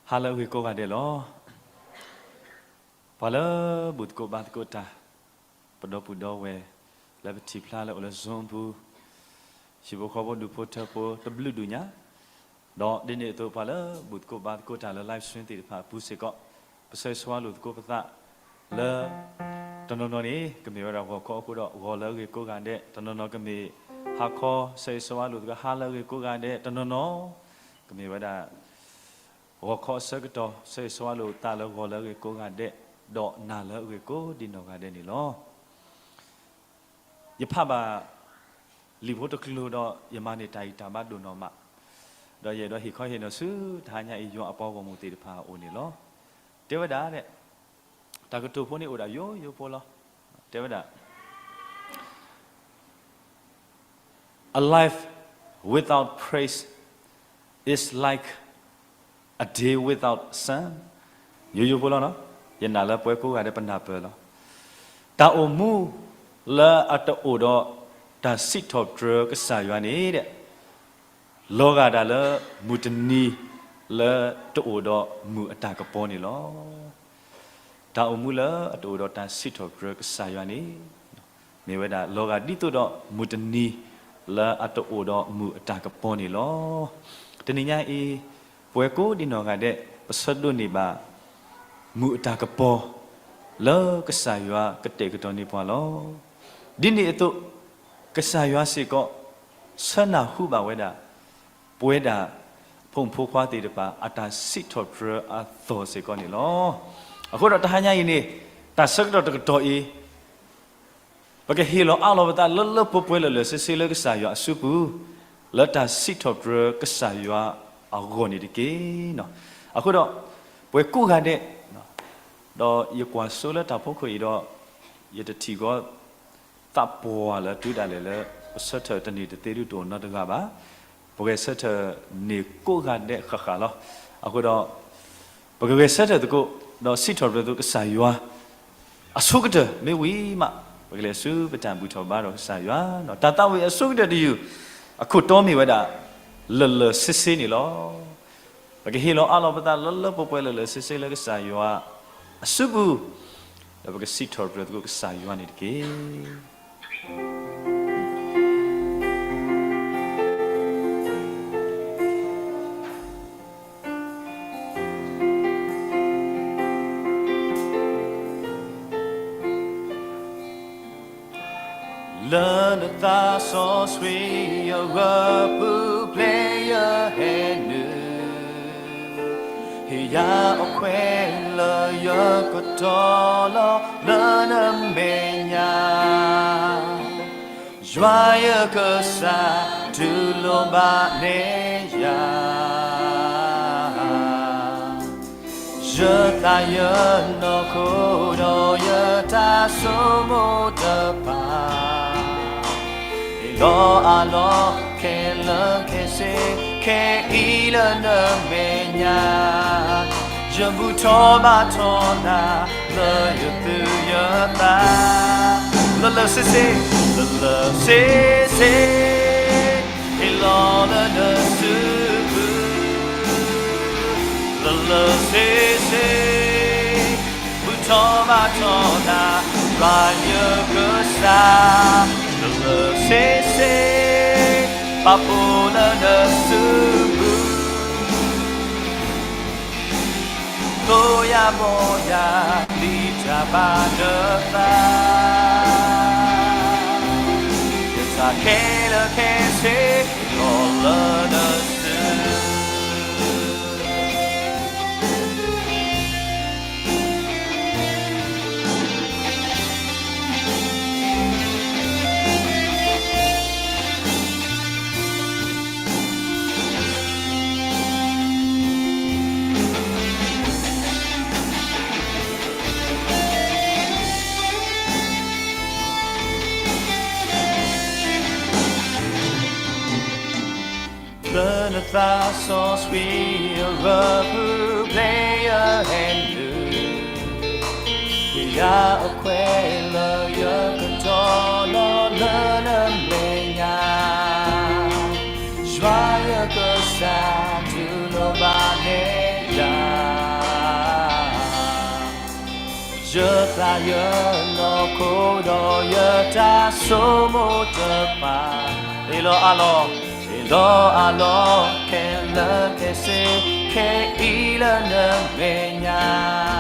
ဟါလၢအဂ့ၤကိးဂၤဒဲးလီၤ. ပှၤလၢဘူၣ်သကိးဘါသကိးတၢ်, ပဒီပုၢ်ဒီဝဲၢ် လၢပထံၣ်ဖျါလၢအိၣ်လၢ Zoom အပူၤ, ဟံၣ်ဖိဃီဖိဒူၣ်ဖိထၢဖိတဘျုးဒူၣ်ညါ, ဒီးဒ်န့ၣ်အသိးပှၤလၢဘူၣ်သကိးဘါသကိးတၢ်လၢ live stream သ့ၣ်တဖၣ်အပူၤစ့ၢ်ကီး, ပဆၢဂ့ၤဆၢဝါလိာ်သကိးပသးလၢ တနီၤနီၤန့ၣ် ကမ့ၢ်ဝဲဒၣ်ဂီၤခီအဃိဒီး ဂီၤလၢအဂ့ၤကိးဂၤဒဲး, တနီၤနီၤကမ့ၢ်ဟါခီ ဆၢဂ့ၤဆၢဝါလိာ်သကိး ဟါလၢအဂ့ၤကိးဂၤဒဲး, တနီၤနီၤ ကမ့ၢ်ဝဲဒၣ် ဂီၤခီအဆၢကတီၢ် ဆၢဂ့ၤဆၢဝါလိာ်သးလၢဂီၤလၢအဂ့ၤကိးဂၤဒဲး, ဒီးနၤလၢအဂ့ၤကိးဒ်နီၢ်ဂၤဒဲးန့ၣ်လီၤ. ယဖးဘၣ် လံာ်ဖိတကျိၤဒီး ယမၤန့ၢ်တၢ်ဂံၢ်တၢ်ဘါဒိၣ်နီၢ်မး, ဒီးယအဲၣ်ဒိးဟ့ၣ်ခီဟ့ၣ်နီၤဆူ တဟါညါအံၤ ယွၤအပှၤဂီၢ်မုၢ်သ့ၣ်တဖၣ်အအိၣ်န့ၣ်လီၤ. တဲဝဲဒၣ် တၢ်ကတိၤဖိန့ၣ်အိၣ်ဒၣ်ယိယိဖိလီၤ. တဲဝဲဒၣ် A life without praise is like a day without sun. ယိယိဖိလီၤနီၤ, ယနာ်လၢပဝဲကိးဂၤဒဲးပနၢ်ပၢၢ်လီၤ. တၢ်အိၣ်မူလၢအတအိၣ်ဒီးတၢ်စံးထီၣ်ပတြၢၤကစၢ်ယွၤန့ၣ်ဒီး လီၤဂာ်ဒၣ်လၢမုၢ်တနံၤလၢတအိၣ်ဒီးမုၢ်အတၢ်ကပီၤန့ၣ်လီၤ. တၢ်အိၣ်မူလၢအတအိၣ်ဒီးတၢ်စံးထီၣ်ပတြၢၤကစၢ်ယွၤန့ၣ် မ့ၢ်ဝဲဒၣ်လီၤဂာ်ဒ်သိးဒီးမုၢ်တနံၤလၢအတအိၣ်ဒီးမုၢ်အတၢ်ကပီၤန့ၣ်လီၤ. တနံၤညါအံၤ ပဝဲကိးဒံနီၢ်ဂၤဒဲး ပဆၢဒိးန့ၢ်ဘၣ် မုၢ်အတၢ်ကပီၤ လၢကစၢ်ယွၤကတဲာ်ကတီၤန့ၢ်ပှၤလီၤ. ဒ်န့ၣ်အသိး ကစၢ်ယွၤစ့ၢ်ကီး ဆၢနၢ်ဟူဘၣ်ဝဲဒၣ် ပဝဲဒၣ် ဖိမုၣ်ဖိခွါသ့ၣ်တဖၣ် အတၢ်စံးထီၣ်ပတြၢၤအသီၣ်စ့ၢ်ကီးန့ၣ်လီၤ. အဃိဒီးတဟါညါအံၤန့ၣ် တၢ်ဆၢကတီၢ်တကတီၢ်အံၤ ပကဟ့ၣ်လီၤအးလီၤပသးလၢလၢပှဲၤပှဲၤလၢာ်လၢာ်ဆ့ဆ့လၢကစၢ်ယွၤအစုပူၤ, လၢတၢ်စံးထီၣ်ပတြၢၤကစၢ်ယွၤအဂီၢ်န့ၣ်တက့ၢ်. အဃိဒီး ပဝဲကိးဂၤဒဲး ဒီးယကွၢ်စိလၢတၢ်ဖီခိၣ်အံၤဒီး ယတထံၣ်ဃီ သးပှၢ်လၢတုၤဒၣ်လဲာ်လၢ ပဆၢထၢၣ်တန့ၢ်တသ့ဒုတအိၣ်နီတဂၤဘၣ်. ပဂဲၤဆၢထၢၣ်န့ၢ်ကိးဂၤဒဲးဃၣ်ဃၣ်လီၤ. အဃိဒီး ပကဂဲၤဆၢထၢၣ်သကိး ဒီးစံးထီၣ်ပတြၢၤသကိးကစၢ်ယွၤ အဆိကတၢၢ်မ့ၢ်ဝံၤမး ပကလဲၤဆူပတၢ်ဘူၣ်ထီၣ်ဘါထီၣ်ကစၢ်ယွၤ, တၢ်သးဝံၣ်အဆိကတၢၢ်တယုၢ် အခိၣ်တီမ့ၢ်ဝဲဒၣ် လၢာ်လၢာ်ဆ့ဆ့န့ၣ်လီၤ. ပကဟ့ၣ်လီၤအးလီၤပသးလၢလၢပှဲၤပှဲၤလၢာ်လၢာ်ဆ့ဆ့လၢကစၢ်ယွၤအစုပူၤ, ဒီးပကစံးထီၣ်ပတြၢၤသကိးကစၢ်ယွၤန့ၣ်တက့ၢ်. လၢနသးစီဆှံအဂီၢ် ပူၤဖျဲးယဟဲနုာ်, ဟ့ၣ်ယၤအခွဲးလၢယကတီၤလီၤလၢနမဲာ်ညါ, ယွၤယကစၢ် တူၢ်လိာ်ဘၣ်န့ၢ်ယၤ ယသးယနီၢ်ခိဒီးယတၢ်ဆိကမိၣ်တဖၣ်, ဟ့ၣ်လီၤအးလီၤခဲလၢာ်ခဲဆ့ ခဲအံၤလၢနမဲာ်ညါ, ယဘူၣ်ထီၣ်ဘါထီၣ်နၤ လၢယသူၣ်ယသး, လၢာ်လၢာ်ဆ့ဆ့, လၢာ်လၢာ်ဆ့ဆ့ ဟ့ၣ်လီၤလၢနစုပူၤ, လၢာ်လၢာ်ဆ့ဆ့, ဘူၣ်ထီၣ်ဘါထီၣ်နၤ ယွၤယကစၢ်, လၢာ်လၢာ်ဆ့ဆ့, ပာ်ဖှိၣ်လၢနစုပူၤ တိယၤဘီယၤ ဒ်တၢ်ဘၣ်နသး, ယတၢ်ခဲလၢာ်ခဲဆ့ လီၤလၢနစု လၢနသးစီဆှံအဂီၢ် ပူၤဖျဲးယဟဲနုာ်, ဟ့ၣ်ယၤအခွဲးလၢယကတီၤလီၤလၢနမဲာ်ညါ, ယွၤယကစၢ် တူၢ်လိာ်ဘၣ်န့ၢ်ယၤ ယသးယနီၢ်ခိဒီးယတၢ်ဆိကမိၣ်တဖၣ်, ဟ့ၣ်လီၤအးလီၤ, ဟ့ၣ်လီၤအးလီၤ ခဲလၢာ်ခဲဆ့ ခဲအံၤလၢနမဲာ်ညါ,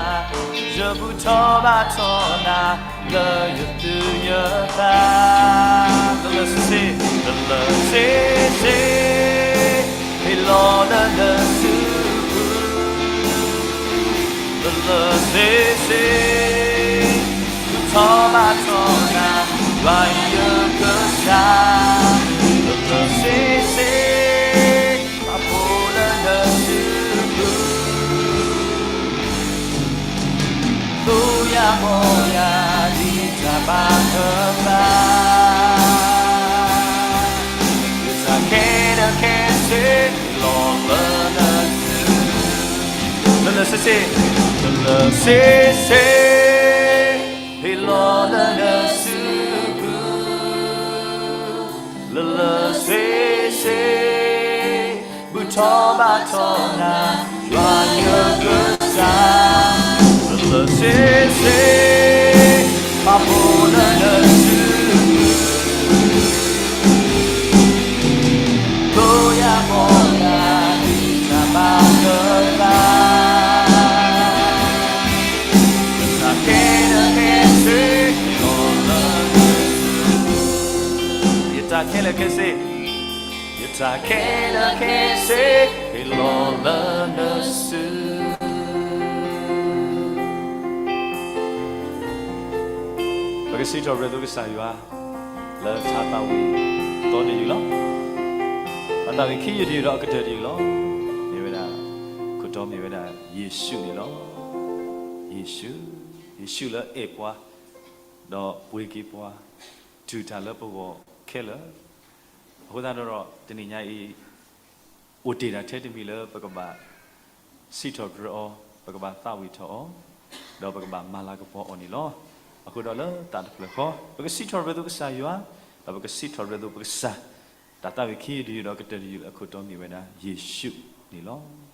ယဘူၣ်ထီၣ်ဘါထီၣ်နၤ လၢယသူၣ်ယသး, လၢလၢဆ့ဆ့, လၢလၢဆ့ဆ့, ဟ့ၣ်လီၤလၢနစုပူၤ လၢလၢဆ့ဆ့, ဘူၣ်ထီၣ်ဘါထီၣ်နၤ ယွၤယကစၢ်, လၢလၢဆ့ဆ့, ပာ်ဖှိၣ်လၢနစုပူၤ, သိၣ်ယၤမီၢ်ယၤ ဒ်တၢ်ဘၣ်ကဘၣ်, ယတၢ်ခဲလၢာ်ခဲဆ့ ဟ့ၣ်လီၤလၢနစုပူၤ, လၢလၢဆ့ဆ့, လၢလၢဆ့ဆ့, ဟ့ၣ်လီၤလၢနစုပူၤ, လၢလၢဆ့ဆ့, ဘူၣ်ထီၣ်ဘါထီၣ်နၤ ယွၤယကစၢ်, လၢလၢဆ့ဆ့, ပာ်ဖှိၣ်လၢနစုပူၤ, သိၣ်ယၤမီၢ်ယၤ ဒ်တၢ်ဘၣ်ကဘၣ်, ယတၢ်ခဲလၢာ်ခဲဆ့ ဟ့ၣ်လီၤလၢနစုပူၤ, ယတၢ်ခဲလၢာ်ခဲဆ့ ယတၢ်ခဲလၢာ်ခဲဆ့ ဟ့ၣ်လီၤလၢနစုပူၤ, ပကစံးထီၣ်ပတြၢၤသုကစၢ်ယွၤ လၢထါသးဝံၣ်အသီတယုၢ်လီၤ. အသးဝံၣ်ခံယုၢ်တယုၢ်ဒီးအကတၢၢ်တယုၢ်လီၤ. မ့ၢ်ဝဲဒၣ်, ခိၣ်တီမ့ၢ်ဝဲဒၣ် ယ့ၣ်ၡူးန့ၣ်လီၤ. ယ့ၣ်ၡူး, ယ့ၣ်ၡူးလၢအဲၣ်ပှၤ, ဒီးပှ့ၤက့ၤပှၤ, တူၢ်တၢ်လၢပဂီၢ်ခဲလၢာ်, အဃိသတးဒီး တနံၤညါအံၤ အိၣ်တ့ၢ်တၢ်ထဲတမံၤလၢပကဘၣ်စံးထီၣ်ပတြၢၤအီၤ, ပကဘၣ်သးဝံၣ်ထီၣ်အီၤ, ဒီးပကဘၣ်မၤလၤကပီၤအီၤန့ၣ်လီၤ. အဃိဒီးလၢသးတဖျၢၣ်ဃီ, ပကစံးထီၣ်ပတြၢၤသုကစၢ်ယွၤ, ဒီးပကစံးထီၣ်ပတြၢၤသုပကစၢ်, တၢ်သးဝံၣ်ခံယုၢ်တယုၢ်ဒီးကတၢၢ်တယုၢ်လၢအခိၣ်တီမ့ၢ်ဝဲဒၣ် ယ့ၣ်ၡူးန့ၣ်လီၤ.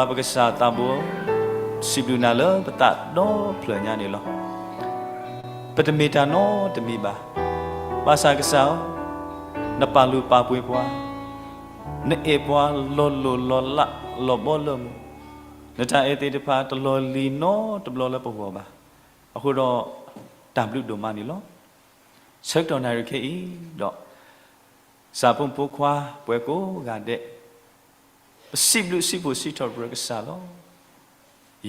ပကစၢ်သးဘိ, စံးဘျုးနၤလၢပသးဒီဖျၢၣ်ညါန့ၣ်လီၤ. ပတမ့ၢ်တၢ်နီတမံၤဘၣ်. ဘၣ်ဆၣ်ကစၢ်ဧၢ, နပာ်လုၢ်ပာ်ပှ့ၤပှၤ, နအဲၣ်ပှၤလီၤလိၢ်လီၤလးလီၤဘီလၢမူ, နတၢ်အဲၣ်သ့ၣ်တဖၣ်တလီၤလံၤနီတဘျီလၢပဂီၢ်ဘၣ်. အဃိဒီး တၢ်ဘျုးဒိၣ်မးန့ၣ်လီၤ. ဆၢကတီၢ်နၣ်ရံၣ်ခဲအံၤဒီး ကစၢ်ဖိမုၣ်ဖိခွါပှၤကိးဂၤဒဲး ပစံးဘျုးစံးဖှိၣ်စံးထီၣ်ပတြၢၤကစၢ်လီၤ.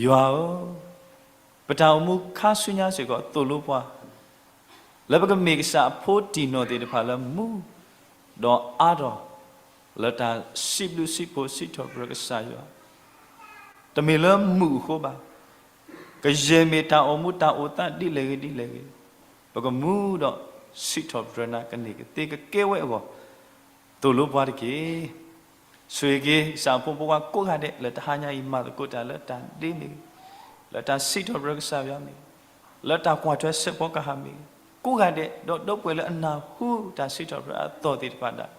ယွၤဧၢ, ပတၢ်အိၣ်မူခါဆူညါစ့ၢ်ကီးသိၣ်လိပှၤ လၢပကမ့ၢ်ကစၢ်အဖိတံၢ်နီၢ်သ့ၣ်တဖၣ်လၢမူ ဒီးအါထီၣ် လၢတၢ်စံးဘျုးစံးဖှိၣ်စံးထီၣ်ပတြၢၤကစၢ်ယွၤ တမ့ၢ်လၢမူးအဃိဘၣ်. ကယဲၢ်မ့ၢ်တၢ်အိၣ်မူတၢ်အိၣ်သးဒ်လဲၣ်ဂ့ၤဒ်လဲၣ်ဂ့ၤ, ပကမူဒီးစံးထီၣ်ပတြၢၤနၤကန့ၢ်ကသ့ကကဲဝဲအဂီၢ် သိၣ်လိပှၤတက့ၢ်. ဆိၣ်ဂ့ၤက့ၤ ကစၢ်ဖိမုၣ်ဖိခွါကိးဂၤဒဲး လၢတဟါညါအံၤ မၤသကိးတၢ်လၢတၢ်ဒ့မ့ၢ်ဂ့ၤ, လၢတၢ်စံးထီၣ်ပတြၢၤကစၢ်ယွၤမ့ၢ်ဂ့ၤ, လၢတၢ်ကွၢ်ထွဲစဲးဖီကဟၣ်မ့ၢ်ဂ့ၤ, ကိးဂၤဒဲး ဒီးဒီပုၢ်ဝဲၢ်လၢအနၢ်ဟူတၢ်စံးထီၣ်ပတြၢၤအသီၣ်သ့ၣ်တဖၣ်ဒၣ်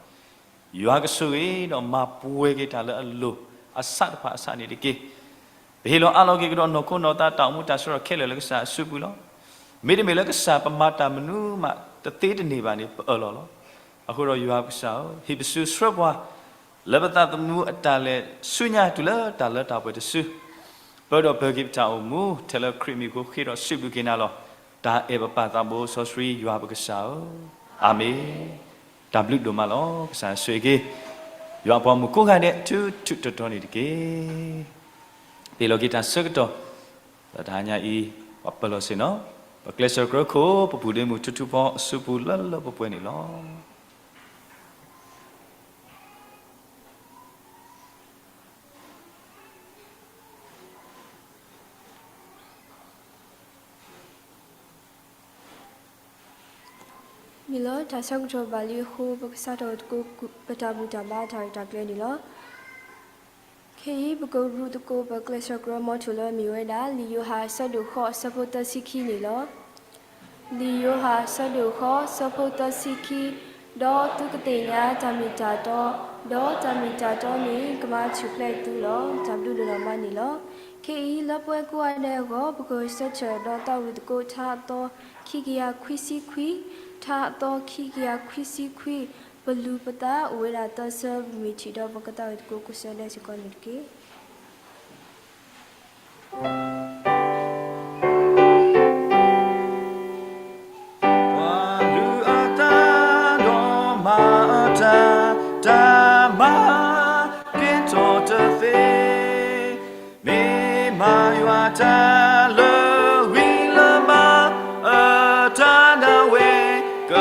ယွၤကဆိၣ်ဂ့ၤဒီးမၤပှဲၤက့ၤတၢ်လၢအလိၤအဆးတဖၣ်အဆးန့ၣ်တက့ၢ်. ပဟ့ၣ်လီၤအးလီၤက့ၤကဒီးနီၢ်ခိနီၢ်သးတၢ်အိၣ်မူတၢ်ဆၢထီၣ်ခဲလၢာ်လၢကစၢ်အစုပူၤလီၤ. မ့တမ့ၢ်လၢကစၢ်ပမၤတၢ်မနုၤမးတသ့တန့ၢ်ဘၣ်န့ၣ် ပအၢၣ်လီၤလီၤ. အဃိဒီးယွၤပကစၢ်ဧၢ, ဟံးပစုဆှၢပှၤ လၢပသးသမူအတၢ်လဲၤဆူညါတုၤလၢတၢ်လၢတၢ်ပှဲၤတစု, ပၢဒီးပၢၤက့ၤပတၢ်အိၣ်မူ ထဲလၢခရံာ်မံၤအဃိ ဃ့ဒီးစံးဘျုးက့ၤနၤလီၤ. တၢ်အဲၣ်ပပၢ်သးဘိစီဆှံယွၤပကစၢ်ဧၢ, အၤမ့ၣ်. တၢ်ဘျုးဒိၣ်မးလီၤ. ကစၢ်ဆိၣ်ဂ့ၤက့ၤ ယွၤအပှၤမုၣ်ကိးဂၤဒဲး ထူထူတီတီန့ၣ်တက့ၢ်. ပဟ့ၣ်လီၤက့ၤတၢ်ဆၢကတီၢ် လၢတဟါညါအံၤ ပှၤပၢၢ်လီၤဆ့ၣ်နီၤ ပကျဲးစၢးကြၢးခိၣ် ပပုၢ်ဒ့မုၣ်ထူထူဖီအစုပူၤလၢလၢပှဲၤပှဲၤန့ၣ်လီၤ. မ့ၢ်လၢတၢ်ဆၢကတီၢ်ဘၣ်လံအဃိ ပကစးထီၣ်သကိး ပတၢ်ဘူၣ်တၢ်ဘါတၢ်ရဲၣ်တၢ်ကျဲၤန့ၣ်လီၤ. ခဲအံၤ ပကရူးသကိးပကျဲးစၢးကြၢးမီၤထူၣ်လၢမ့ၢ်ဝဲဒၣ် လံာ်ယိၤဟၣ်အဆၢဒိၣ်ဃိး အဆၢဖိသၢဆံခံန့ၣ်လီၤ. လံာ်ယိၤဟၣ်အဆၢဒိၣ်ဃိး အဆၢဖိသၢဆံခံ, ဒီးသုကသ့ၣ်ညါတၢ်မ့ၢ်တၢ်တီ, ဒီးတၢ်မ့ၢ်တၢ်တီန့ၣ် ကမၤဆူၣ်ဖျဲးသုလီၤ. တၢ်ဘျုးဒိၣ်မးန့ၣ်လီၤ. ခဲအံၤ လၢပဝဲကိးဂၤဒဲးအဂီၢ် ပကဂဲၤဆၢထၢၣ်ဒီးသးဝံၣ်သကိး ထါအသီခံကယၤခွံဆံခွံ, ထါအသီခံကယၤခွံဆံခွံ, ပလူၤပသးအိၣ်ဝဲဒၣ်သၢဆၢ ပမ့ၢ်ထံၣ်ဒီးပကသးဝံၣ်သကိးကိးဆၢဒဲးစ့ၢ်ကီးန့ၣ်တက့ၢ်. ပှၤလုၢ်အတၢ်ဒီးမၤအတၢ်, တၢ်မၤကဲထီၣ်တသ့, မ့ၢ်မၤယွၤတၢ်လၢဝံၤလၢမၤအတၢ်ဒၣ်ဝဲ က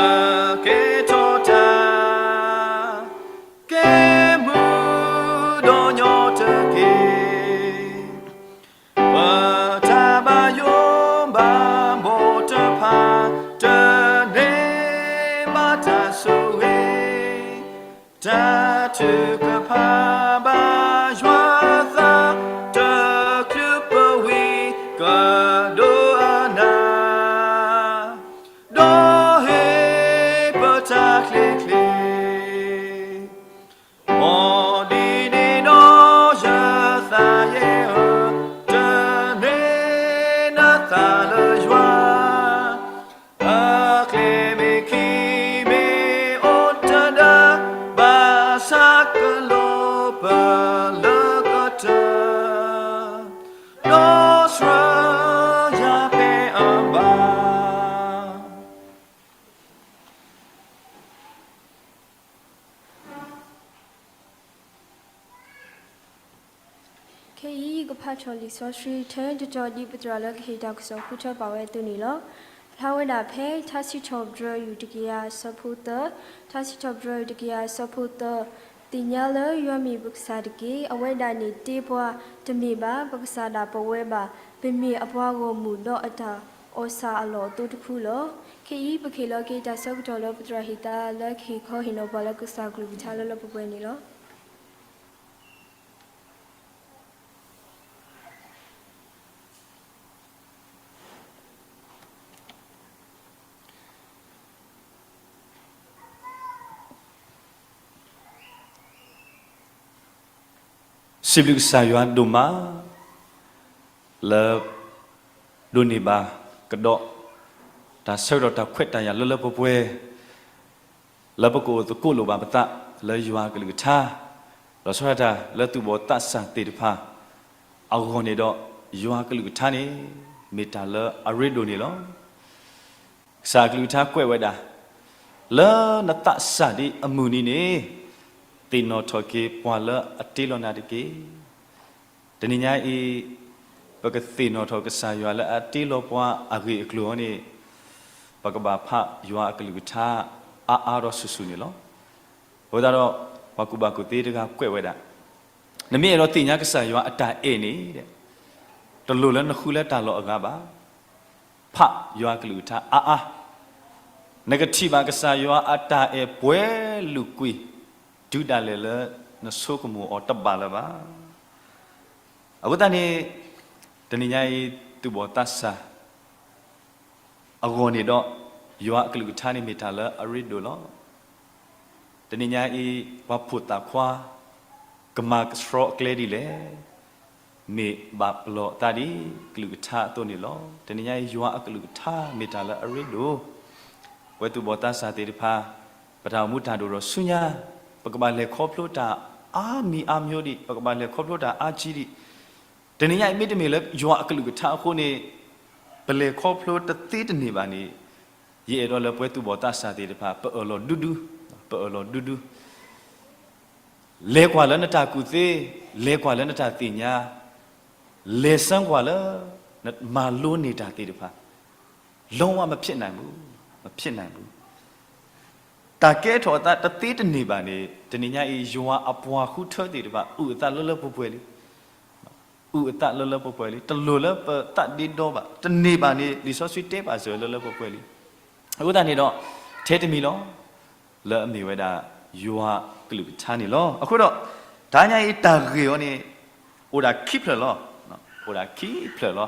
ကဲထီၣ်တၢ် ကဲမုာ်ဒီးညီတက့ၢ်. ပတၢ်ဘၣ်ယိၣ်ဘၣ်ဘီၣ်တဖၣ် တန့ၢ်ဘၣ်တၢ်ဆိၣ်ဂ့ၤ, တၢ်ထုကဖၣ်ဘၣ်ယွၤအသး တချုးပဝံၤကဒိးအနၢ် ဒီးဟ့ၣ်ပတၢ်ချ့ချ့ မ်ဒ်န့ၣ်ဒီးယသးယဲဧၢ, တန့ၢ်နသးလၢယွၤ, အကျဲမ့ၢ်ခံမ့ၢ်အိၣ်တဒါ, ဘၣ်ဆၣ်ကလီၤပလၢကတၢၢ် ဒီးဆှၢယၤဖဲအဘၣ် ခဲအံၤ ယကဖးထီၣ်လံာ်စီဆှံထဲတတီၤ ဒ်ပသရၣ်လၢကဟ့ၣ်တၢ်ကစီၣ်ဃုထၢပာ်ဝဲအသိးန့ၣ်လီၤ. ဖျါဝဲဒၣ်ဖဲ ထါစံးထီၣ်ပတြၢၤယူၢ်တကယၤအဆၢဖိသၢ, ထါစံးထီၣ်ပတြၢၤယူၢ်တကယၤအဆၢဖိသၢ, သ့ၣ်ညါလၢယွၤမ့ၢ်ပကစၢ်တက့ၢ်. အဝဲဒၣ်န့ၣ်တ့ပှၤတမ့ၢ်ဘၣ်, ပကစၢ်ဒၣ်ပဝဲဘၣ်, ပမ့ၢ်အပှၤဂီၢ်မုၢ်ဒီးအတၢ်အီၣ်ဆၣ်အလီၢ်အသိတဖုလီၤ. ခဲအံၤ ပကဟ့ၣ်လီၤက့ၤတၢ်ဆၢကတီၢ်လၢပသရၣ်ဟ့ၣ်သါလၢကဟ့ၣ်ခီဟ့ၣ်နီၤပှၤလၢကစၢ်ကလုၢ်ကထါလၢလၢပှဲၤပှဲၤန့ၣ်လီၤ. စ စံးဘျုးကစၢ်ယွၤဒိၣ်မး လၢ ဒိးန့ၢ်ဘၣ်ကဒီး တၢ်ဆၢကတီၢ်တၢ်ခွဲးတၢ်ယာ်လၢလၢပှဲၤပှဲၤ လၢပကအိၣ်သကိးလိာ်ဘၣ်ပသး လၢယွၤအကလုၢ်ကထါ လီၤဆီဒၣ်တၢ်လၢသူၣ်ဘီၣ်သးစၢ်သ့ၣ်တဖၣ် အဂီၢ်န့ၣ်ဒီး ယွၤအကလုၢ်ကထါန့ၣ် မ့ၢ်တၢ်လၢအရ့ဒိၣ်န့ၣ်လီၤ. ကစၢ်အကလုၢ်ကထါကွဲးဝဲဒၣ် လၢနသးစၢ်ဒံးအမုၢ်နံၤန့ၣ် သ့ၣ်နီၣ်ထီၣ်က့ၤပှၤလၢအတ့လီၤနၤတက့ၢ်. တနံၤညါအံၤ ပကသ့ၣ်နီၣ်ထီၣ်ကစၢ်ယွၤလၢအတ့လီၤပှၤအဂ့ၢ်အကျိၤအံၤန့ၣ် ပကဘၣ်ဖးယွၤအကလုၢ်ကထါ အါအါဒီးဆူၣ်ဆူၣ်န့ၣ်လီၤ. အဃိသတးဒီး ပှၤကူၣ်ဘၣ်ကူၣ်သ့တဂၤကွဲးဝဲဒၣ် နမ့ၢ်အဲၣ်ဒိးသ့ၣ်ညါကစၢ်ယွၤအတၢ်အဲၣ်န့ၣ် တလိၣ်လၢနဃုလၢတၢ်လီၢ်အဂၤဘၣ်. ဖးယွၤအကလုၢ်ကထါအါအါ နကထံၣ်ဘၣ်ကစၢ်ယွၤအတၢ်အဲၣ်ပှဲၤလုာ်ကွံာ် တုၤဒၣ်လဲာ်လၢနဆိကမိၣ်အီၤတဘၣ်လၢၤဘၣ်. အဃိသတးန့ၣ် တနံၤညါအံၤ သူၣ်ဘီၣ်သးစၢ် အဂီၢ်န့ၣ်ဒီး ယွၤအကလုၢ်ကထါန့ၣ်မ့ၢ်တၢ်လၢအရ့ဒိၣ်လီၤ. တနံၤညါအံၤ ပှၤဖိၣ်သၣ်ခွါ ကမၤကဆှီအကျဲဒ်လဲၣ် မ့ၢ်ဘၣ်ပလီၢ်အသးဒ်ကလုၢ်ကထါအသိးန့ၣ်လီၤ. တနံၤညါအံၤ ယွၤအကလုၢ်ကထါမ့ၢ်တၢ်လၢအရ့ဒိၣ် ပဝဲသူၣ်ဘီၣ်သးစၢ်သ့ၣ်တဖၣ် ပတၢ်အိၣ်မူတၢ်ဒိၣ်ထီၣ်ဆူညါ ပကဘၣ်လဲၤခီဖျိတၢ်အါမံၤအါမျိုးဒံး ပကဘၣ်လဲၤခီဖျိတၢ်အါကံဒံး တနံၤညါအံၤမ့တမ့ၢ်လၢယွၤအကလုၢ်ကထါအဃိန့ၣ် ပလဲၤခီဖျိတသ့တန့ၢ်ဘၣ်န့ၣ် ယအဲၣ်ဒိးလၢပဝဲသူၣ်ဘီၣ်သးစၢ်သ့ၣ်တဖၣ် ပအၢၣ်လီၤဒူဒူ, ပအၢၣ်လီၤဒူဒူ လဲၤကွၢ်လၢနတၢ်ကူၣ်သ့, လဲၤကွၢ်လၢနတၢ်သ့ၣ်ညါ, လဲၤစၢကွၢ်လၢ နမၤလိန့ၢ်တၢ်သ့ၣ်တဖၣ် လုံးဝမဖြစ်နိုင်ဘူး, မဖြစ်နိုင်ဘူး. တၢ်ကဲထီၣ်အသးတသ့တန့ၢ်ဘၣ်န့ၣ် တနံၤညါအံၤ ယွၤအပှၤဃုထၢသ့ၣ်တဖၣ် အုၣ်အသးလၢလၢပှဲၤပှဲၤလံ, အုၣ်အသးလၢလၢပှဲၤပှဲၤလံ, တလိၣ်လၢပသးဒ့ဒီဘၣ်, တန့ၢ်ဘၣ်န့ၣ် လံာ်စီဆှံတဲဘၣ်စၢၤလၢလၢပှဲၤပှဲၤလံ. အဃိသတးန့ၣ်ဒီး ထဲတမံၤလီၤ လၢအမ့ၢ်ဝဲဒၣ် ယွၤကလုၢ်ကထါန့ၣ်လီၤ. အဃိဒီး တဟါညါအံၤတၢ်ဂ့ၢ်အီၤန့ၣ် အိၣ်ဒၣ်ခံဖျၢၣ်လီၤ, အိၣ်ဒၣ်ခံဖျၢၣ်လီၤ.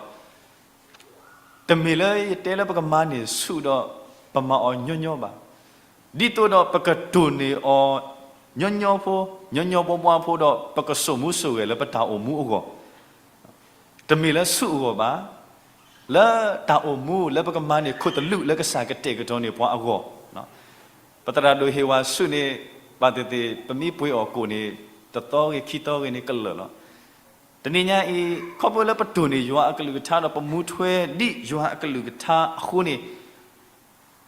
တမ့ၢ်လၢယတဲလၢပကမၤန့ၢ်ဆူၣ်ဒီး ပမၤအီၤညီညီဘၣ်. ဒ်သိးဒီးပကတိၢ်န့ၢ်အီၤ ညီညီဖိ, ညီညီဘှီဘှီဖိဒီး ပကစိာ်မူစိာ်ဂဲၤလၢပတၢ်အိၣ်မူအဂီၢ်, တမ့ၢ်လၢဆူၣ်အဂီၢ်ဘၣ်, လၢတၢ်အိၣ်မူလၢပကမၤန့ၢ်ခိၣ်သလုးလၢကစၢ်ကတဲာ်ကတီၤန့ၢ်ပှၤအဂီၢ်, ပသရၣ်ဒိၣ်ဟ့ၣ်ဝါဆူၣ်န့ၣ် ဘၣ်သ့ၣ်သ့ၣ် ပမ့ၢ်ပှ့ၤအီၣ်ကိၣ်န့ၣ် တသီဂ့ၤခံသီဂ့ၤန့ၣ်ကလၢာ်လီၤ. တနံၤညါအံၤ ခီဖျိလၢပတိၢ်န့ၢ်ယွၤအကလုၢ်ကထါဒီး ပမူထွဲဒ်ယွၤအကလုၢ်ကထါအဃိန့ၣ်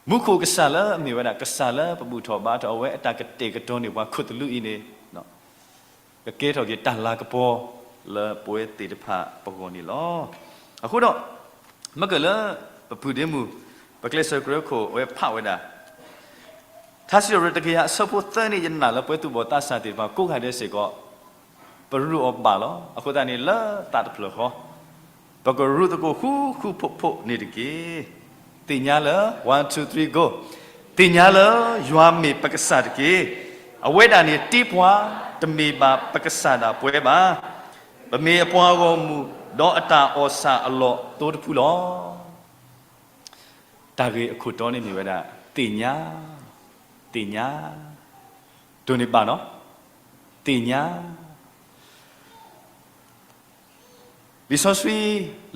မူခိၣ်ကစၢ်လၢအမ့ၢ်ဝဲဒၣ် ကစၢ်လၢပဘူၣ်ထီၣ်ဘါထီၣ်အဝဲအတၢ်ကတဲာ်ကတီၤန့ၢ်ပှၤခိၣ်သလုးအံၤန့ၣ် ကကဲထီၣ်က့ၤတၢ်လၤကပီၤလၢပဝဲသ့ၣ်တဖၣ်ပဂီၢ်န့ၣ်လီၤ. အဃိဒီး မ့ၢ်ကလၢ ပပုၢ်ဒ့မုၣ် ပကျဲးစၢးကြၢးခိၣ်အဝဲဖးဝဲဒၣ် ထါစံးထီၣ်ပတြၢၤတကယၤအဆၢဖိသၢန့ၣ် ယနာ်လၢပဝဲသူၣ်ဘီၣ်သးစၢ်သ့ၣ်တဖၣ်ကိးဂၤဒဲးစ့ၢ်ကီး ပရူးအီၤဘၣ်လီၤ. အဃိသတးန့ၣ် လၢသးတဖျၢၣ်ဃီ ပကရူးသကိးဃူဃူဖိးဖိးန့ၣ်တက့ၢ်. သ့ၣ်ညါလၢ one two three go သ့ၣ်ညါလၢယွၤမ့ၢ်ပကစၢ်တက့ၢ်. အဝဲဒၣ်န့ၣ်တ့ပှၤ တမ့ၢ်ဘၣ်ပကစၢ်ဒၣ်ပဝဲဘၣ်. ပမ့ၢ်အပှၤဂီၢ်မုၢ် ဒီးအတၢ်အီၣ်ဆၣ်အလီၢ်သိတဖုလီၤ. တၢ်ဂ့ၢ်အခိၣ်တီန့ၣ်မ့ၢ်ဝဲဒၣ် သ့ၣ်ညါ, သ့ၣ်ညါ, တိၢ်န့ၢ်ဘၣ်နီၤ, သ့ၣ်ညါ လံာ်စီဆှံ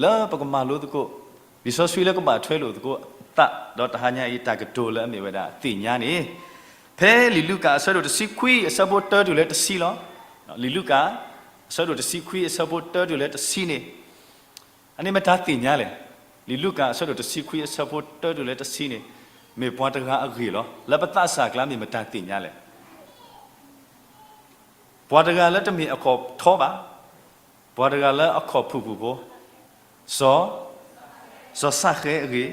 လၢပကမၤလိသကိး, လံာ်စီဆှံလၢကဘၣ်ထွဲလိာ်သကိးအသး ဒီးတဟါညါအံၤတၢ်ကတိၤလၢအမ့ၢ်ဝဲဒၣ်သ့ၣ်ညါန့ၣ်, ဖဲလံာ်လူၤကၣ်အဆၢဒိၣ်တဆံခွံအဆၢဖိတၢတုၤလၢတဆံလီၤ. လံာ်လူၤကၣ် အဆၢဒိၣ်တဆံခွံအဆၢဖိတၢတုၤလၢတဆံန့ၣ် အန့ၣ်မတၤသ့ၣ်ညါလဲၣ်. လံာ်လူၤကၣ်အဆၢဒိၣ်တဆံခွံအဆၢဖိတၢတုၤလၢတဆံန့ၣ် မ့ၢ်ပှၤတဂၤအဂ့ၢ်လီၤ. လၢပသးစၢ်ကျါမ့ၢ်မတၤသ့ၣ်ညါလဲၣ်. ပှၤတဂၤလၢတမ့ၢ်အခီၣ်ထီဘၣ်, ပှၤတဂၤလၢအခီၣ်ဖုၣ်ဖုၣ်ဖိ, စီၤ, စီၤစးဃဲအဂ့ၢ်,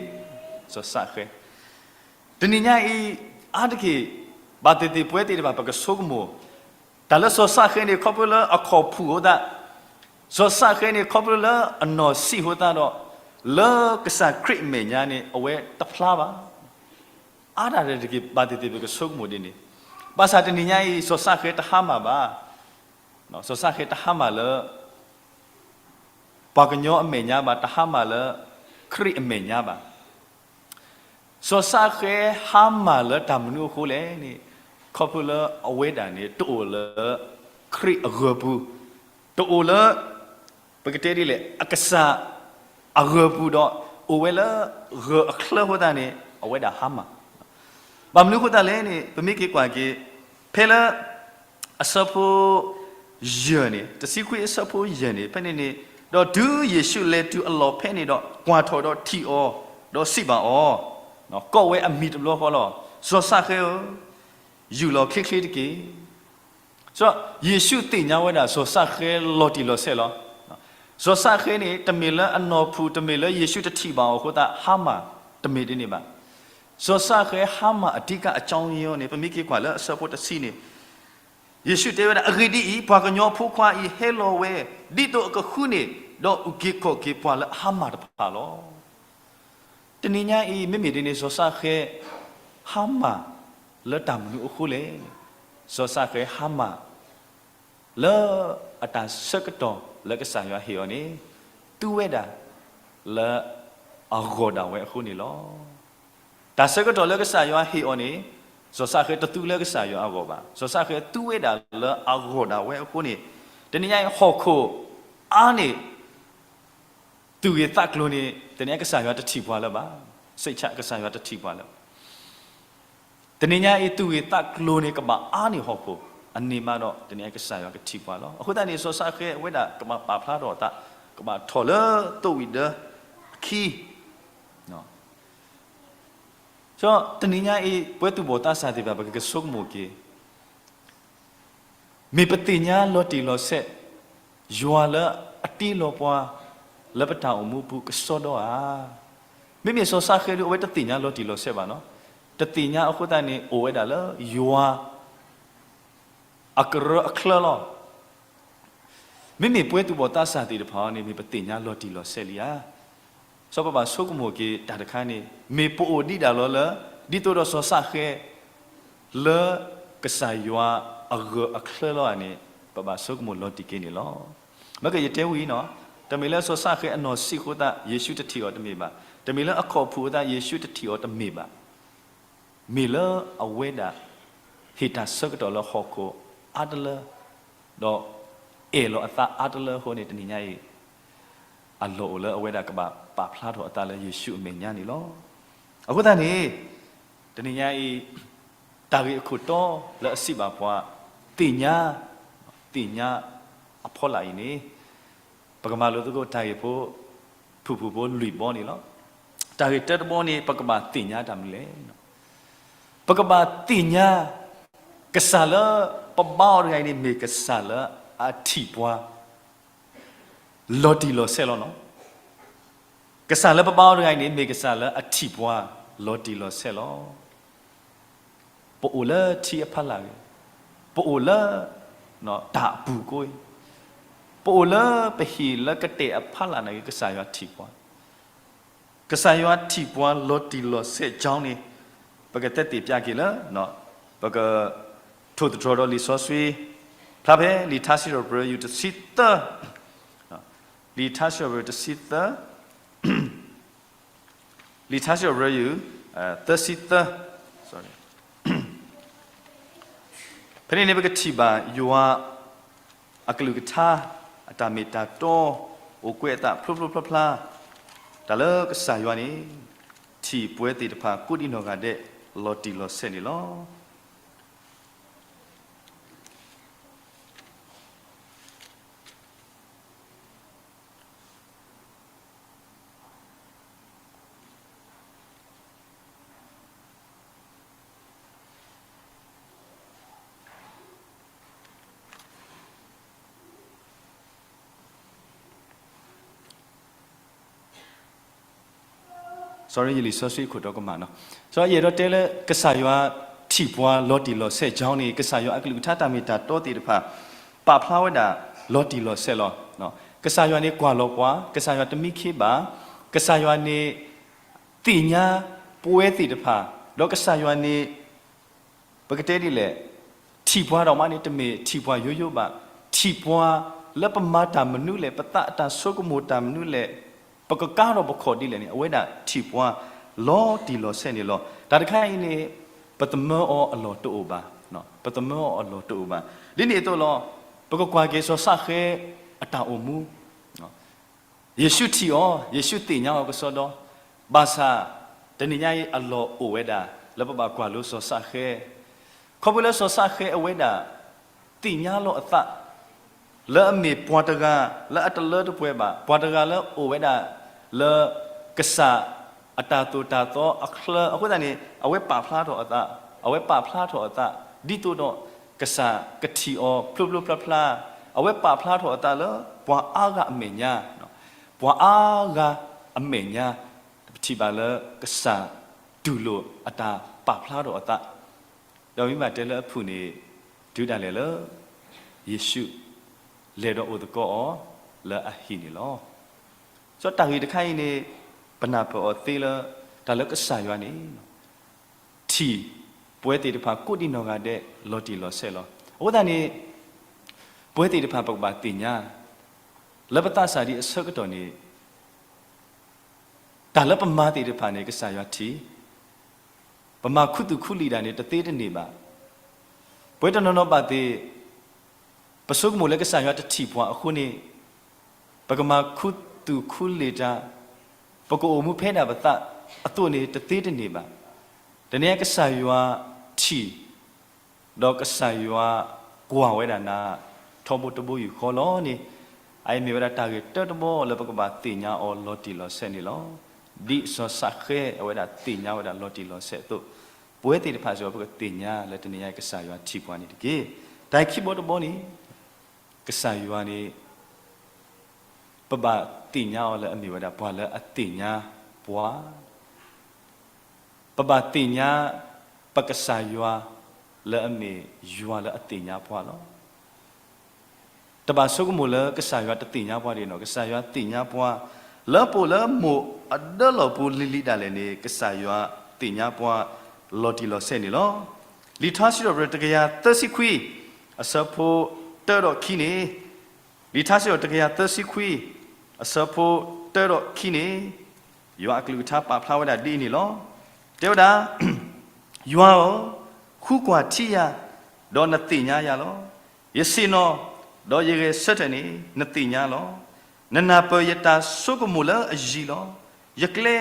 စီၤစးဃဲ. တနံၤညါအံၤ အါတက့ၢ် ဘၣ်သ့ၣ်သ့ၣ်ပဝဲသ့ၣ်တဖၣ်ပကဆိကမိၣ်, တၢ်လၢစီၤစးဃဲန့ၣ် ခီဖျိလၢအခီၣ်ဖုၣ်အဃိသတး, စီၤစးဃဲန့ၣ် ခီဖျိလၢအနီၢ်ဆံးအဃိသတးဒီး လၢကစၢ်ခရံာ်အမဲာ်ညါန့ၣ် အဝဲတဖျါဘၣ်. အါတက့ၢ် ဘၣ်သ့ၣ်သ့ၣ်ပကဆိကမိၣ်ဒ်န့ၣ်, ဘၣ်ဆၣ်တနံၤညါအံၤ စီၤစးဃဲတဟါမၢ်ဘၣ်, စီၤစးဃဲတဟါမၢ်လၢ ပှၤကညီအမဲာ်ညါဘၣ်, တဟါမၢ်လၢ ခရံာ်အမဲာ်ညါဘၣ်. စီၤစးဃဲဟါမၢ်လၢတၢ်မနုၤအဃိလဲၣ်န့ၣ်, ခီဖျိလၢအဝဲဒၣ်န့ၣ် တအိၣ်လၢ ခရံာ်အဂၢၤပူၤ, တအိၣ်လၢ ပကတဲဒ်လဲၣ် အကစၢ်အဂၢၤပူၤဒီး အိၣ်ဝဲလၢဂၢၤအချၢအဃိသတးန့ၣ် အဝဲဒၣ်ဟါမၢ်. ဘၣ်မနုၤအဃိသတးလဲၣ်န့ၣ် ပမ့ၢ်က့ၤကွၢ်က့ၤ ဖဲလၢ အဆၢဖိ ယဲၢ်န့ၣ် တဆံခွံအဆၢဖိယဲၢ်န့ၣ် ဖဲန့ၣ်န့ၣ်, ဒီးတုၤယ့ၣ်ၡူးလဲၤတုၤအလီၢ်ဖဲန့ၣ်ဒီး ကွၢ်ထီၣ်ဒီးထံၣ်အီၤ, ဒီးစံးဘၣ်အီၤ, ကိးဝဲအမံၤတဘျီဃီလီၤ. စီၤၡဃဲဧၢ, ယူၢ်လီၤချ့ချ့တက့ၢ်. စီၤ, ယ့ၣ်ၡူးသ့ၣ်ညါဝဲဒၣ်စီၤၡဃဲလီၤတံၢ်လီၤဆဲးလီၤ. စီၤၡဃဲန့ၣ် တမ့ၢ်လၢအနီၢ်ဖုၣ် တမ့ၢ်လၢယ့ၣ်ၡူးတထံၣ်ဘၣ်အီၤအဃိသတး ဟါမၢ်တမ့ၢ်ဒ်န့ၣ်ဘၣ်. စီၤၡဃဲဟါမၢ်အဓိကအကြောင်းရင်း န့ၣ် ပမ့ၢ်က့ၤကွၢ်လၢအဆၢဖိတဆံန့ၣ်, ယ့ၣ်ၡူးတဲဝဲဒၣ် အဂ့ၢ်ဒ်အံၤ, ပှၤကညီဖိခွါအံၤဟဲလီၤဝဲ ဒ်သိးအကဃုန့ၢ် ဒီးအုၣ်က့ၤခီၣ်က့ၤပှၤလၢအဟါမၢ်တဖၣ်လီၤ. တနံၤညါအံၤ မ့မ့ၢ်ဒ်န့ၣ် စီၤၡဃဲ ဟါမၢ်လၢတၢ်မနုၤအဃိလဲၣ်. စီၤၡဃဲဟါမၢ် လၢအတၢ်ဆၢကတီၢ်လၢကစၢ်ယွၤဟ့ၣ်အီၤန့ၣ် သူဝဲဒၣ်လၢအဂီၢ်ဒၣ်ဝဲအဃိန့ၣ်လီၤ. တၢ်ဆၢကတီၢ်လၢကစၢ်ယွၤဟ့ၣ်အီၤန့ၣ် စီၤၡဃဲတသူလၢကစၢ်ယွၤအဂီၢ်ဘၣ်. စီၤၡဃဲသူဝဲဒၣ်လၢအဂီၢ်ဒၣ်ဝဲအဃိန့ၣ် တနံၤညါအံၤဟီၣ်ခိၣ်အါန့ၢ် သူၣ်ဂ့ၤသးကျိၤန့ၣ် တနံၤညါကစၢ်ယွၤတထံၣ်ပှၤလၢၤဘၣ်. စိတ်ချ ကစၢ်ယွၤတထံၣ်ပှၤလၢၤဘၣ်. တနံၤညါအံၤ သူၣ်ဂ့ၤသးကျိၤန့ၣ် ကဘၣ်အါန့ၢ်ဟီၣ်ခိၣ်အန့ၣ်မးဒီး တနံၤညါကစၢ်ယွၤကထံၣ်ပှၤလီၤ. အဃိသတးန့ၣ် စီၤၡဃဲအဝဲဒၣ်ကဘၣ်ပာ်ဖျါထီၣ်အသး, ကဘၣ်ထီၣ်လၢသိဝံၣ်ဒၢအခံ ဒီးတနံၤညါအံၤ ပဝဲသူၣ်ဘီၣ်သးစၢ်သ့ၣ်တဖၣ် ပကကဆိကမိၣ်က့ၤ မ့ၢ်ပသ့ၣ်ညါလီၤတံၢ်လီၤဆဲး ယွၤလၢအတ့လီၤပှၤ လၢပတၢ်အိၣ်မူပူၤကစီဒီဧါ. မ့မ့ၢ်စီၤၡဃဲဒု အဝဲတသ့ၣ်ညါလီၤတံၢ်လီၤဆဲးဘၣ်နီၤ. တသ့ၣ်ညါအဃိသတးန့ၣ် အိၣ်ဝဲဒၣ်လၢယွၤ အကရၢအချၢလီၤ. မ့မ့ၢ်ပဝဲသူၣ်ဘီၣ်သးစၢ်သ့ၣ်တဖၣ်န့ၣ် မ့ၢ်ပသ့ၣ်ညါလီၤတံၢ်လီၤဆဲးလံဧါ. စီၤပဘၣ်ဆိကမိၣ်က့ၤတၢ်တခါန့ၣ် မ့ၢ်ပအိၣ်ဒံးဒၣ်လီၤလၢ ဒ်သိးဒီးစီၤၡဃဲ လၢကစᢢ်ယွၤအဂၢၢ်အချၢလီၤဧါန့ၣ် ပဘၣ်ဆိကမိၣ်လီၤတံၢ်က့ၤန့ၣ်လီၤ. မ့ၢ်ကယတဲဝံၤနီၤ, တမ့ၢ်လၢစီၤၡဃဲအနီၢ်ဆံးအဃိသတး ယ့ၣ်ၡူးတထံၣ်အီၤတမ့ၢ်ဘၣ်. တမ့ၢ်လၢအခီၣ်ဖူၣ်အဃိသတး ယ့ၣ်ၡူးတထံၣ်အီၤတမ့ၢ်ဘၣ်. မ့ၢ်လၢအဝဲဒၣ် ဟ့ၣ်တၢ်ဆၢကတီၢ်လၢဟီၣ်ခိၣ်အါတလၢ ဒီးအဲၣ်လီၤအသးအါတလၢအဃိန့ၣ် တနံၤညါအံၤ အလီၢ်အိၣ်လၢအဝဲဒၣ်ကဘၣ်ပာ်ဖျါထီၣ်အသးလၢယ့ၣ်ၡူးအမဲာ်ညါန့ၣ်လီၤ. အဃိသတးန့ၣ် တနံၤညါအံၤ တၢ်ဂ့ၢ်အခိၣ်တီလၢအစံးဘၣ်ပှၤ သ့ၣ်ညါ, သ့ၣ်ညါအဖီလာ်အံၤန့ၣ် ပကမၤလိသကိးတၢ်ဂ့ၢ်ဖိ ဖုၣ်ဖုၣ်ဖိလွံၢ်ဘီန့ၣ်လီၤ. တၢ်ဂ့ၢ်တၢတဘီန့ၣ် ပကဘၣ်သ့ၣ်ညါတၢ်မနုၤလဲၣ်. ပကဘၣ်သ့ၣ်ညါ ကစၢ်လၢပဘါအီၤတဂၤအံၤန့ၣ် မ့ၢ်ကစၢ်လၢအထံၣ်ပှၤ လီၤတံၢ်လီၤဆဲးလီၤနီၤ. ကစၢ်လၢပဘါအီၤတဂၤအံၤန့ၣ် မ့ၢ်ကစၢ်လၢအထံၣ်ပှၤ လီၤတံၢ်လီၤဆဲးလီၤ. ပအိၣ်လၢထံအဖီလာ်ဂ့ၤ, ပအိၣ်လၢ တၢ်အပူၤကိးဂ့ၤ, ပအိၣ်လၢပဟံၣ်လၢကတဲာ်အဖီလာ်န့ၣ်ဂ့ၤ ကစၢ်ယွၤထံၣ်ပှၤ, ကစၢ်ယွၤထံၣ်ပှၤလီၤတံၢ်လီၤဆဲးကၠီန့ၣ် ပကတဲသ့ၣ်ပျၢ်က့ၤလၢ ပက ထိၣ်သတြီၤဒီးလံာ်စီဆှံ ဖျါဖဲ လံာ်ထါစံးထီၣ်ပတြၢၤ ယူၢ်တဆံသၢ, လံာ်ထါစံးထီၣ်ပတြၢၤ တဆံသၢ, လံာ်ထါစံးထီၣ်ပတြၢၤ ယူၢ် သၢဆံသၢ, ဖဲန့ၣ်န့ၣ် ပကထံၣ်ဘၣ်ယွၤအကလုၢ်ကထါ အတၢ်မ့ၢ်တၢ်တီ အိၣ်ကွဲးအသးဖျိဖျိဖျါဖျါ, တၢ်လၢကစၢ်ယွၤန့ၣ် ထံၣ်ပဝဲသ့ၣ်တဖၣ်ကိးဒံနီၢ်ဂၤဒဲး လီၤတံၢ်လီၤဆဲးန့ၣ်လီၤ. Sorry ယလံာ်စီဆှံခိၣ်တီကမၣ်နီၤ. စီၤယဲၢ်ဒီးတဲလၢ ကစၢ်ယွၤထံၣ်ပှၤလီၤတံၢ်လီၤဆဲးကၠီန့ၣ် ကစၢ်ယွၤအကလုၢ်ကထါတၢ်မ့ၢ်တၢ်တီသ့ၣ်တဖၣ် ပာ်ဖျါဝဲဒၣ် လီၤတံၢ်လီၤဆဲးလီၤ. ကစၢ်ယွၤန့ၣ်ကွၢ်လီၤပှၤ, ကစၢ်ယွၤတမံခ့ဘၣ်, ကစၢ်ယွၤန့ၣ် သ့ၣ်ညါပဝဲသ့ၣ်တဖၣ်, ဒီးကစၢ်ယွၤန့ၣ် ပကတဲဒ်လဲၣ်, ထံၣ်ပှၤဒီးမးန့ၣ် တမ့ၢ်ထံၣ်ပှၤယိယိဘၣ်, ထံၣ်ပှၤလၢပမၤတၢ်မနုၤလဲၣ်, ပသးအတၢ်ဆိကမိၣ်တၢ်မနုၤလဲၣ်, ပကကါထီၣ်ပခီၣ်ဒ်လဲၣ်န့ၣ် အဝဲဒၣ်ထံၣ်ပှၤလီၤတံၢ်လီၤဆဲးန့ၣ်လီၤ. တၢ်တခါအံၤန့ၣ် ပသမၢအီၤအလီၢ်တအိၣ်ဘၣ်, ပသမၢအီၤအလီၢ်တအိၣ်ဘၣ်. ဒ်န့ၣ်အသိးလီၤ, ပကကွၢ်က့ၤစီၤၡဃဲ တၢ်အိၣ်မူ, ယ့ၣ်ၡူးထံၣ်အီၤ, ယ့ၣ်ၡူးသ့ၣ်ညါအီၤကစီဒီ, ဘၣ်ဆၣ် တနံၤညါအံၤအလီၢ်အိၣ်ဝဲဒၣ် လၢပဘၣ်ကွၢ်လိစီၤၡဃဲ, ခီဖျိလၢစီၤၡဃဲအဝဲဒၣ် သ့ၣ်ညါလီၤအသး လၢအမ့ၢ်ပှၤတဂၤလၢအတလၢတပှဲၤဘၣ်, ပှၤတဂၤလၢအိၣ်ဝဲဒၣ်လၢ ကစၢ်အတၢ်သိၣ်တၢ်သီအချၢအဃိသတးန့ၣ် အဝဲပာ်ဖျါထီၣ်အသး, အဝဲပာ်ဖျါထီၣ်အသး ဒ်သိးဒီးကစၢ်ကထံၣ်အီၤဖျိဖျိဖျါဖျါ, အဝဲပာ်ဖျါထီၣ်အသးလၢပှၤအါဂၤအမဲာ်ညါ, ပှၤအါဂၤအမဲာ်ညါ, ပထံၣ်ဘၣ်လၢကစၢ်တူၢ်လိာ်အတၢ်ပာ်ဖျါထီၣ်အသး ဒီးမ့ၢ်ဘၣ်တဲလၢအဖုၣ်န့ၣ် တုၤဒၣ်လဲာ်လၢ ယ့ၣ်ၡူး လဲၤဒီးအိၣ်သကိးအီၤလၢအဟံၣ်န့ၣ်လီၤ. စီၤတၢ်ဂ့ၢ်တခါအံၤန့ၣ် ပနၢ်ပၢၢ်အီၤသ့လၢ တၢ်လၢကစၢ်ယွၤန့ၣ် ထံၣ်ပဝဲသ့ၣ်တဖၣ်ကိးဒံနီၢ်ဂၤဒဲးလီၤတံၢ်လီၤဆဲးလီၤ. အဃိသတးန့ၣ် ပဝဲသ့ၣ်တဖၣ်ပကဘၣ်သ့ၣ်ညါ လၢပသးစၢ်ဒံးအဆၢကတီၢ်န့ၣ် တၢ်လၢပမၤသ့ၣ်တဖၣ်န့ၣ် ကစၢ်ယွၤထံၣ်, ပမၤခူသူၣ်ခူလံာ်ဒၣ်န့ၣ် တသ့တန့ၢ်ဘၣ်. ပဝဲတနီၤနီၤဘၣ်သ့ၣ် ပဆိကမိၣ်လၢကစၢ်ယွၤတထံၣ်ပှၤအဃိန့ၣ် ပကမၤခူသူၣ်ခူလံာ်တၢ်, ပကအိၣ်မူဖဲဒၣ်ပသးအသိးန့ၣ် တသ့တန့ၢ်ဘၣ်. တနံၤအံၤကစၢ်ယွၤထံၣ် ဒီးကစၢ်ယွၤကွၢ်ဝဲဒၣ်နၤ ထီဘိတဘိယူၢ်ဃီလီၤန့ၣ်, အအံၤမ့ၢ်ဝဲဒၣ်တၢ်ဂ့ၢ်တၢတဘီလၢပကဘၣ်သ့ၣ်ညါအီၤလီၤတံၢ်လီၤဆဲးန့ၣ်လီၤ. ဒ်စီၤၡဃဲအဝဲဒၣ်သ့ၣ်ညါဝဲဒၣ်လီၤတံၢ်လီၤဆဲးအသိး, ပဝဲသ့ၣ်တဖၣ်စ့ၢ်ကီးပကသ့ၣ်ညါလၢတနံၤညါအံၤကစၢ်ယွၤထံၣ်ပှၤန့ၣ်တက့ၢ်. တၢ်ခံဘီတဘီန့ၣ် ကစၢ်ယွၤန့ၣ် ပဘၣ်သ့ၣ်ညါအီၤလၢအမ့ၢ်ဝဲဒၣ်ပှၤလၢအသ့ၣ်ညါပှၤ, ပဘၣ်သ့ၣ်ညါပကစၢ်ယွၤလၢအမ့ၢ်ယွၤလၢအသ့ၣ်ညါပှၤလီၤ. တဘၣ်ဆိကမိၣ်လၢကစၢ်ယွၤတသ့ၣ်ညါပှၤဒ်န့ၣ်, ကစၢ်ယွၤသ့ၣ်ညါပှၤ လၢပအိၣ်လၢမိၢ်အဒၢလီၢ်ပူၤလံၤလံၤဒၣ်လဲာ်န့ၣ် ကစၢ်ယွၤသ့ၣ်ညါပှၤလီၤတံၢ်လီၤဆဲးန့ၣ်လီၤ. လံာ်ထါစံးထီၣ်ပတြၢၤတကယၤသၢဆံခွံ အဆၢဖိတၢဒီးခံန့ၣ်, လံာ်ထါစံးထီၣ်တကယၤသၢဆံခွံ အဆၢဖိတၢဒီးခံန့ၣ်, ယွၤအကလုၢ်ကထါပာ်ဖျါဝဲဒၣ်ဒ်အံၤန့ၣ်လီၤ. တဲဝဲဒၣ်, ယွၤဧၢ, ဃုကွၢ်ထံယၤ, ဒီးနသ့ၣ်ညါယၤလီၤ. ယဆ့ၣ်နီၤ, ဒီးယဂဲၤဆၢထၢၣ်န့ၣ် နသ့ၣ်ညါလီၤ. နနၢ်ပၢၢ်ယတၢ်ဆိကမိၣ်လၢအယံၤလီၤ. ယကျဲ,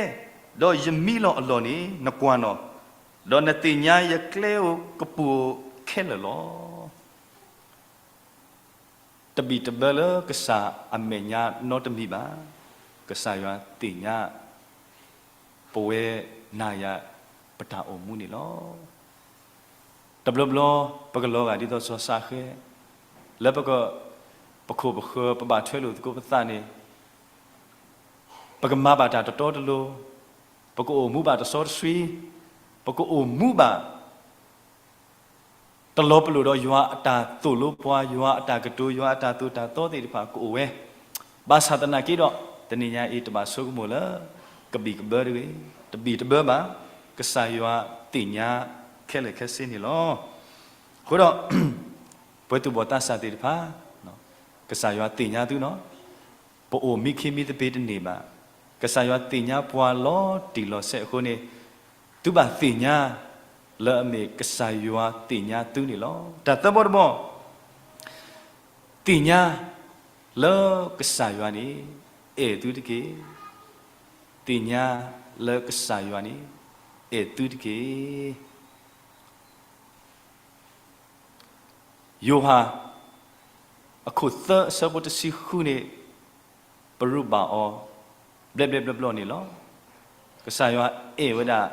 ဒီးယမံလီၤအလီၢ်န့ၣ် နကွၢ်နီၣ်, ဒီးနသ့ၣ်ညါယကျဲဧိၤကပူၤဧိၤခဲလၢာ်လီၤ. တဘံၣ်တဘၢလၢကစၢ်အမဲာ်ညါနီတမံၤဘၣ်. ကစၢ်ယွၤသ့ၣ်ညါ ပဝဲနၤယၤ ပတၢ်အိၣ်မူန့ၣ်လီၤ. တဘျီဘျီ ပကလီၤဂာ်ဒ်သိးစီၤၡဃဲ, လၢပက ပခိၣ်ပဃၢၤ ပဘၣ်ထွဲလိာ်သကိးပသးန့ၣ် ပကမၤဘၣ်တၢ်တတီတလိၤ, ပကအိၣ်မူဘၣ်တစီတဆှံ, ပကအိၣ်မူဘၣ် တလီၤပလိာ်ဒီးယွၤအတၢ်သိၣ်လိပှၤ, ယွၤအတၢ်ကတိၤ, ယွၤအတၢ်သိၣ်တၢ်သီသ့ၣ်တဖၣ်ကအိၣ်ဝဲ. ဘၣ်ဆၣ်သနာ်က့ဒီး တနံၤညါအံၤတဘၣ်ဆိကမိၣ်လၢ ကဘံၣ်ကဘၢတဂ့ၤ, တဘံၣ်တဘၢဘၣ်, ကစၢ်ယွၤသ့ၣ်ညါခဲလၢာ်ခဲဆ့န့ၣ်လီၤ. အဃိဒီး ပှၤသူၣ်ဘီၣ်သးစၢ်သ့ၣ်တဖၣ်, ကစၢ်ယွၤသ့ၣ်ညါသုနီၤ, ပအိၣ်မံခ့မံသပ့ၤတန့ၢ်ဘၣ်. ကစၢ်ယွၤသ့ၣ်ညါပှၤလီၤတံၢ်လီၤဆဲးအဃိန့ၣ်, သုဘၣ်သ့ၣ်ညါ လၢအမ့ၢ်ကစၢ်ယွၤသ့ၣ်ညါသုန့ၣ်လီၤ. တၢ်သၢဘီတဘီ, သ့ၣ်ညါလၢကစၢ်ယွၤန့ၣ် အဲၣ်သုတက့ၢ်. သ့ၣ်ညါလၢကစၢ်ယွၤန့ၣ် အဲၣ်သုတက့ၢ်. ယိၤဟၣ် အခိၣ်သၢအဆၢဖိတဆံဃုန့ၣ် ပရူးဘၣ်အီၤ ဘျဲၣ်ဘျဲၣ်ဘျီဘျီန့ၣ်လီၤ. ကစၢ်ယွၤအဲၣ်ဝဲဒၣ်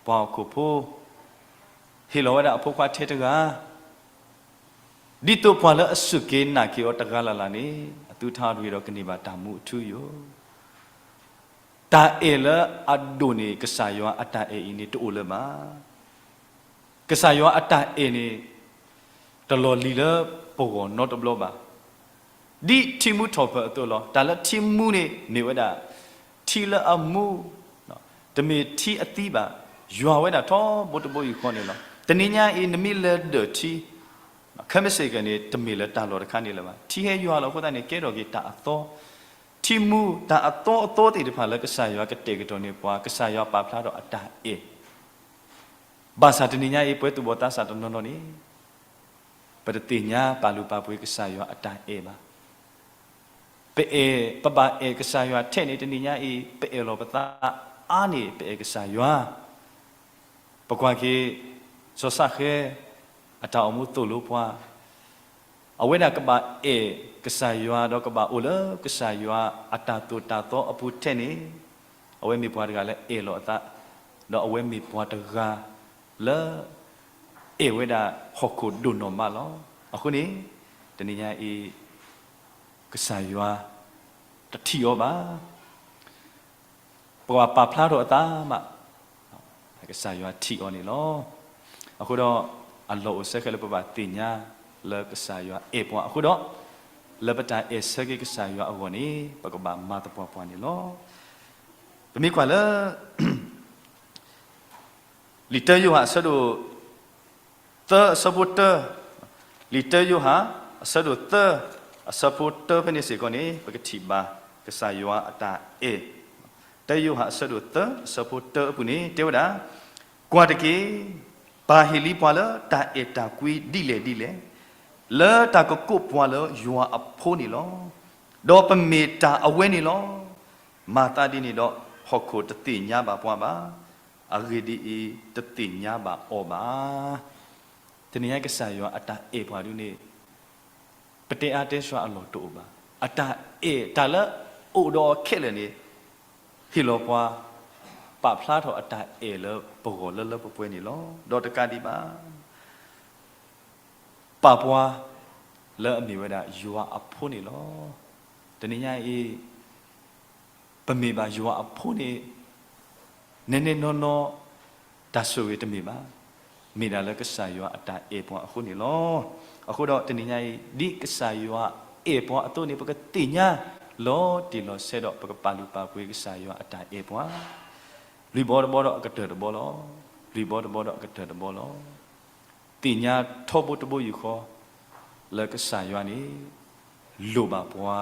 ပှၤဟီၣ်ခိၣ်ဖိ, ဟ့ၣ်လီၤဝဲဒၣ်အဖိခွါထဲတဂၤ, ဒ်သိးပှၤလၢအစူၢ်က့ၤနာ်က့ၤအီၤတဂၤလၢ်လၢ်န့ၣ် အသုတဟးရ့ဒီးကန့ၢ်ဘၣ်တၢ်မူအထူအယိာ် တၢ်အဲၣ်လၢအဒိၣ်န့ၢ်ကစၢ်ယွၤအတၢ်အဲၣ်အံၤန့ၣ်တအိၣ်လၢၤဘၣ်. ကစၢ်ယွၤအတၢ်အဲၣ်န့ၣ် တလီၤလံၤလၢပဂီၢ်နီတဘျီဘၣ်. ဒ်ထံမူထီၣ်ပၢၢ်အသိးလီၤ. တၢ်လၢထံမူန့ၣ်မ့ၢ်ဝဲဒၣ် ထံလၢအမူ, တမ့ၢ်ထံအသံဘၣ်, ယွၤဝဲဒၣ်ထီဘိတဘိယူၢ်ဃီန့ၣ်လီၤ. တနံၤညါအံၤ နမ့ၢ်လဲၤဒၢးထံ ခဲမုၢ်ဆ့ၣ်ကီးန့ၣ် တမ့ၢ်လၢတၢ်လီၢ်တခါန့ၣ်လၢၤဘၣ်. ထံဟဲယွၤလီၤအဃိသတးန့ၣ် ကဲထီၣ်က့ၤတၢ်အသီ, ထံမူ တၢ်အသီအသီသ့ၣ်တဖၣ်လၢကစၢ်ယွၤကတဲာ်ကတီၤန့ၢ်ပှၤ, ကစၢ်ယွၤပာ်ဖျါထီၣ်အတၢ်အဲၣ်. ဘၣ်ဆၣ်တနံၤညါအံၤ ပှၤသူၣ်ဘီၣ်သးစၢ်တနီၤနီၤန့ၣ် ပတသ့ၣ်ညါပာ်လုၢ်ပာ်ပှ့ၤကစၢ်ယွၤအတၢ်အဲၣ်ဘၣ်. ပအဲၣ်, ပဘၣ်အဲၣ်ကစၢ်ယွၤထဲန့ၣ် တနံၤညါအံၤ ပအဲၣ်လီၤပသးအါန့ၢ် ပအဲၣ်ကစၢ်ယွၤ. ပကွၢ်က့ၤ စီၤၡဃဲ အတၢ်အိၣ်မူသိၣ်လိပှၤ, အဝဲဒၣ်ကဘၣ်အဲၣ်ကစၢ်ယွၤ ဒီးကဘၣ်အိၣ်လၢကစၢ်ယွၤအတၢ်သိၣ်တၢ်သီအပူၤထဲန့ၣ်, အဝဲမ့ၢ်ပှၤတဂၤလၢအဲၣ်လီၤအသး, ဒီးအဝဲမ့ၢ်ပှၤတဂၤလၢ အဲၣ်ဝဲဒၣ်ဟီၣ်ခိၣ်ဒိၣ်နီၢ်မးလီၤ. အဃိန့ၣ် တနံၤညါအံၤ ကစၢ်ယွၤတထံၣ်အီၤဘၣ်. ပကဘၣ်ပာ်ဖျါထီၣ်အသးမး, ကစၢ်ယွၤထံၣ်အီၤန့ၣ်လီၤ. အဃိဒီး အလီၢ်အိၣ်ဆၢဃဲလၢပဘၣ်သ့ၣ်ညါလၢကစၢ်ယွၤအဲၣ်ပှၤအဃိဒီး, လၢပတၢ်အဲၣ်ဆၢက့ၤကစၢ်ယွၤအဂီၢ်န့ၣ် ပကဘၣ်မၤသပှၢ်ပှၢ်န့ၣ်လီၤ. ပမ့ၢ်ကွၢ်လၢ လံာ်တၢယိၤဟၣ်အဆၢဒိၣ် သၢအဆၢဖိတၢ, လံာ်တၢယိၤဟၣ် အဆၢဒိၣ်သၢ အဆၢဖိတၢဖဲန့ၣ်စ့ၢ်ကီးန့ၣ် ပကထံၣ်ဘၣ်ကစၢ်ယွၤအတၢ်အဲၣ်, တၢယိၤဟၣ်အဆၢဒိၣ်သၢ အဆၢဖိတၢအပူၤန့ၣ် တဲဝဲဒၣ်, ကွၢ်တက့ၢ်, ပၢ်ဟ့ၣ်လံပှၤလၢတၢ်အဲၣ်တၢ်ကွံဒ်လဲၣ်ဒ်လဲၣ်, လၢတၢ်ကကိးပှၤလၢယွၤအဖိန့ၣ်လီၤ. ဒီးပမ့ၢ်တၢ်အဝဲန့ၣ်လီၤ. မၤသးဒ်န့ၣ်ဒီး ဟီၣ်ခိၣ်တသ့ၣ်ညါဘၣ်ပှၤဘၣ်. အဂ့ၢ်ဒ်အံၤ, တသ့ၣ်ညါဘၣ်အီၤဘၣ်. တနံၤညါကစၢ်ယွၤအတၢ်အဲၣ်ပှၤဒ်န့ၣ် ပတဲအါတဲဆှါအလီၢ်တအိၣ်ဘၣ်. အတၢ်အဲၣ်တၢ်လၢအအိၣ်ဒီးအီၤခဲလၢာ်န့ၣ် ဟ့ၣ်လီၤပှၤ ပာ်ဖျါထီၣ်အတၢ်အဲၣ်လၢပဂီၢ်လၢလၢပှဲၤပှဲၤန့ၣ်လီၤ. ဒီးတကးဒံးဘၣ် ပာ်ပှၤလၢအမ့ၢ်ဝဲဒၣ်ယွၤအဖိန့ၣ်လီၤ. တနံၤညါအံၤ ပမ့ၢ်ဘၣ်ယွၤအဖိန့ၣ် နဲနဲနီၢ်နီၢ် တၢ်ဆိၣ်ဂ့ၤတမ့ၢ်ဘၣ်. မ့ၢ်ဒၣ်လၢကစၢ်ယွၤအတၢ်အဲၣ်ပှၤအဃိန့ၣ်လီၤ. အဃိဒီးတနံၤညါအံၤ ဒ်ကစၢ်ယွၤအဲၣ်ပှၤအသိးန့ၣ် ပကသ့ၣ်ညါလီၤတံၢ်လီၤဆဲးဒီး ပကပာ်လုၢ်ပာ်ပှ့ၤကစၢ်ယွၤအတၢ်အဲၣ်ပှၤ လွံၢ်ဘီတဘီဒီးအကတၢၢ်တဘီလီၤ. လွံၢ်ဘီတဘီဒီးအကတၢၢ်တဘီလီၤ. သ့ၣ်ညါထီဘိတဘိယူၢ်ဃီ လၢကစၢ်ယွၤန့ၣ် လိၣ်ဘၣ်ပှၤ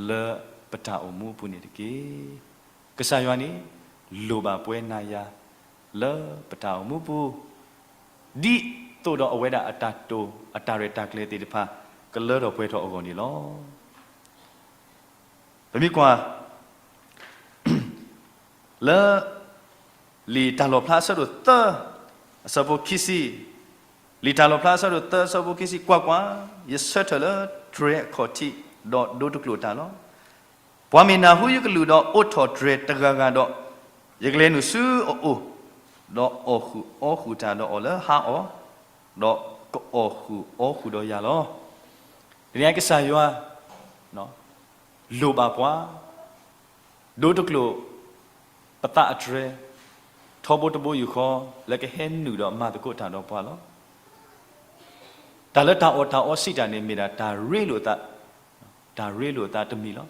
လၢပတၢ်အိၣ်မူအပူၤန့ၣ်တက့ၢ်. ကစၢ်ယွၤန့ၣ် လိၣ်ဘၣ်ပှၤနၤယၤ လၢပတၢ်အိၣ်မူပူၤ ဒ်သိးဒီးအဝဲဒၣ်အတၢ်တိာ် အတၢ်ရဲၣ်တၢ်ကျဲၤသ့ၣ်တဖၣ် ကလၢထီၣ်ပှဲၤထီၣ်အဂီၢ်န့ၣ်လီၤ. ပမ့ၢ်ကွၢ် လၢ လံာ်တၢ်လီၣ်ဖျါအဆၢဒိၣ်သၢ အဆၢဖိခံဆံ, လံာ်တၢ်လီၣ်ဖျါအဆၢဒိၣ်သၢ အဆၢဖိခံဆံ, ကွၢ်ကွၢ်, ယဆၢထၢၣ်လၢတြဲၤအခီၣ်ထံး ဒီးဒိတကျိာ်တၢ်လီၤ. ပှၤမ့ၢ်နၢ်ဟူယကလုၢ်ဒီးအိးထီၣ်တြဲၤတဂၤဂၤဒီး, ယကလဲၤနုာ်ဆူအအိၣ်, ဒီးအီၣ်ဃုာ်အီဃုာ်တၢ်ဒီးအီၤလၢဟါအီၤ, ဒီးကအီၣ်ဃုာ်အီဃုာ်ဒီးယၤလီၤ. တနံၤညါကစၢ်ယွၤ လိၣ်ဘၣ်ပှၤ ဒိတကျိာ် ပသးအတြဲၤ ထီဘိတဘိယူၢ်ဃီ လၢကဟဲနုာ်ဒီးမၤသကိးတၢ်ဒီးပှၤလီၤ. တၢ်လၢတၢ်အီၣ်တၢ်အီစံးတၢ်န့ၣ် မ့ၢ်ဒၣ်တၢ်ရ့လိာ်အသး, တၢ်ရ့လိာ်အသးတမံၤလီၤ.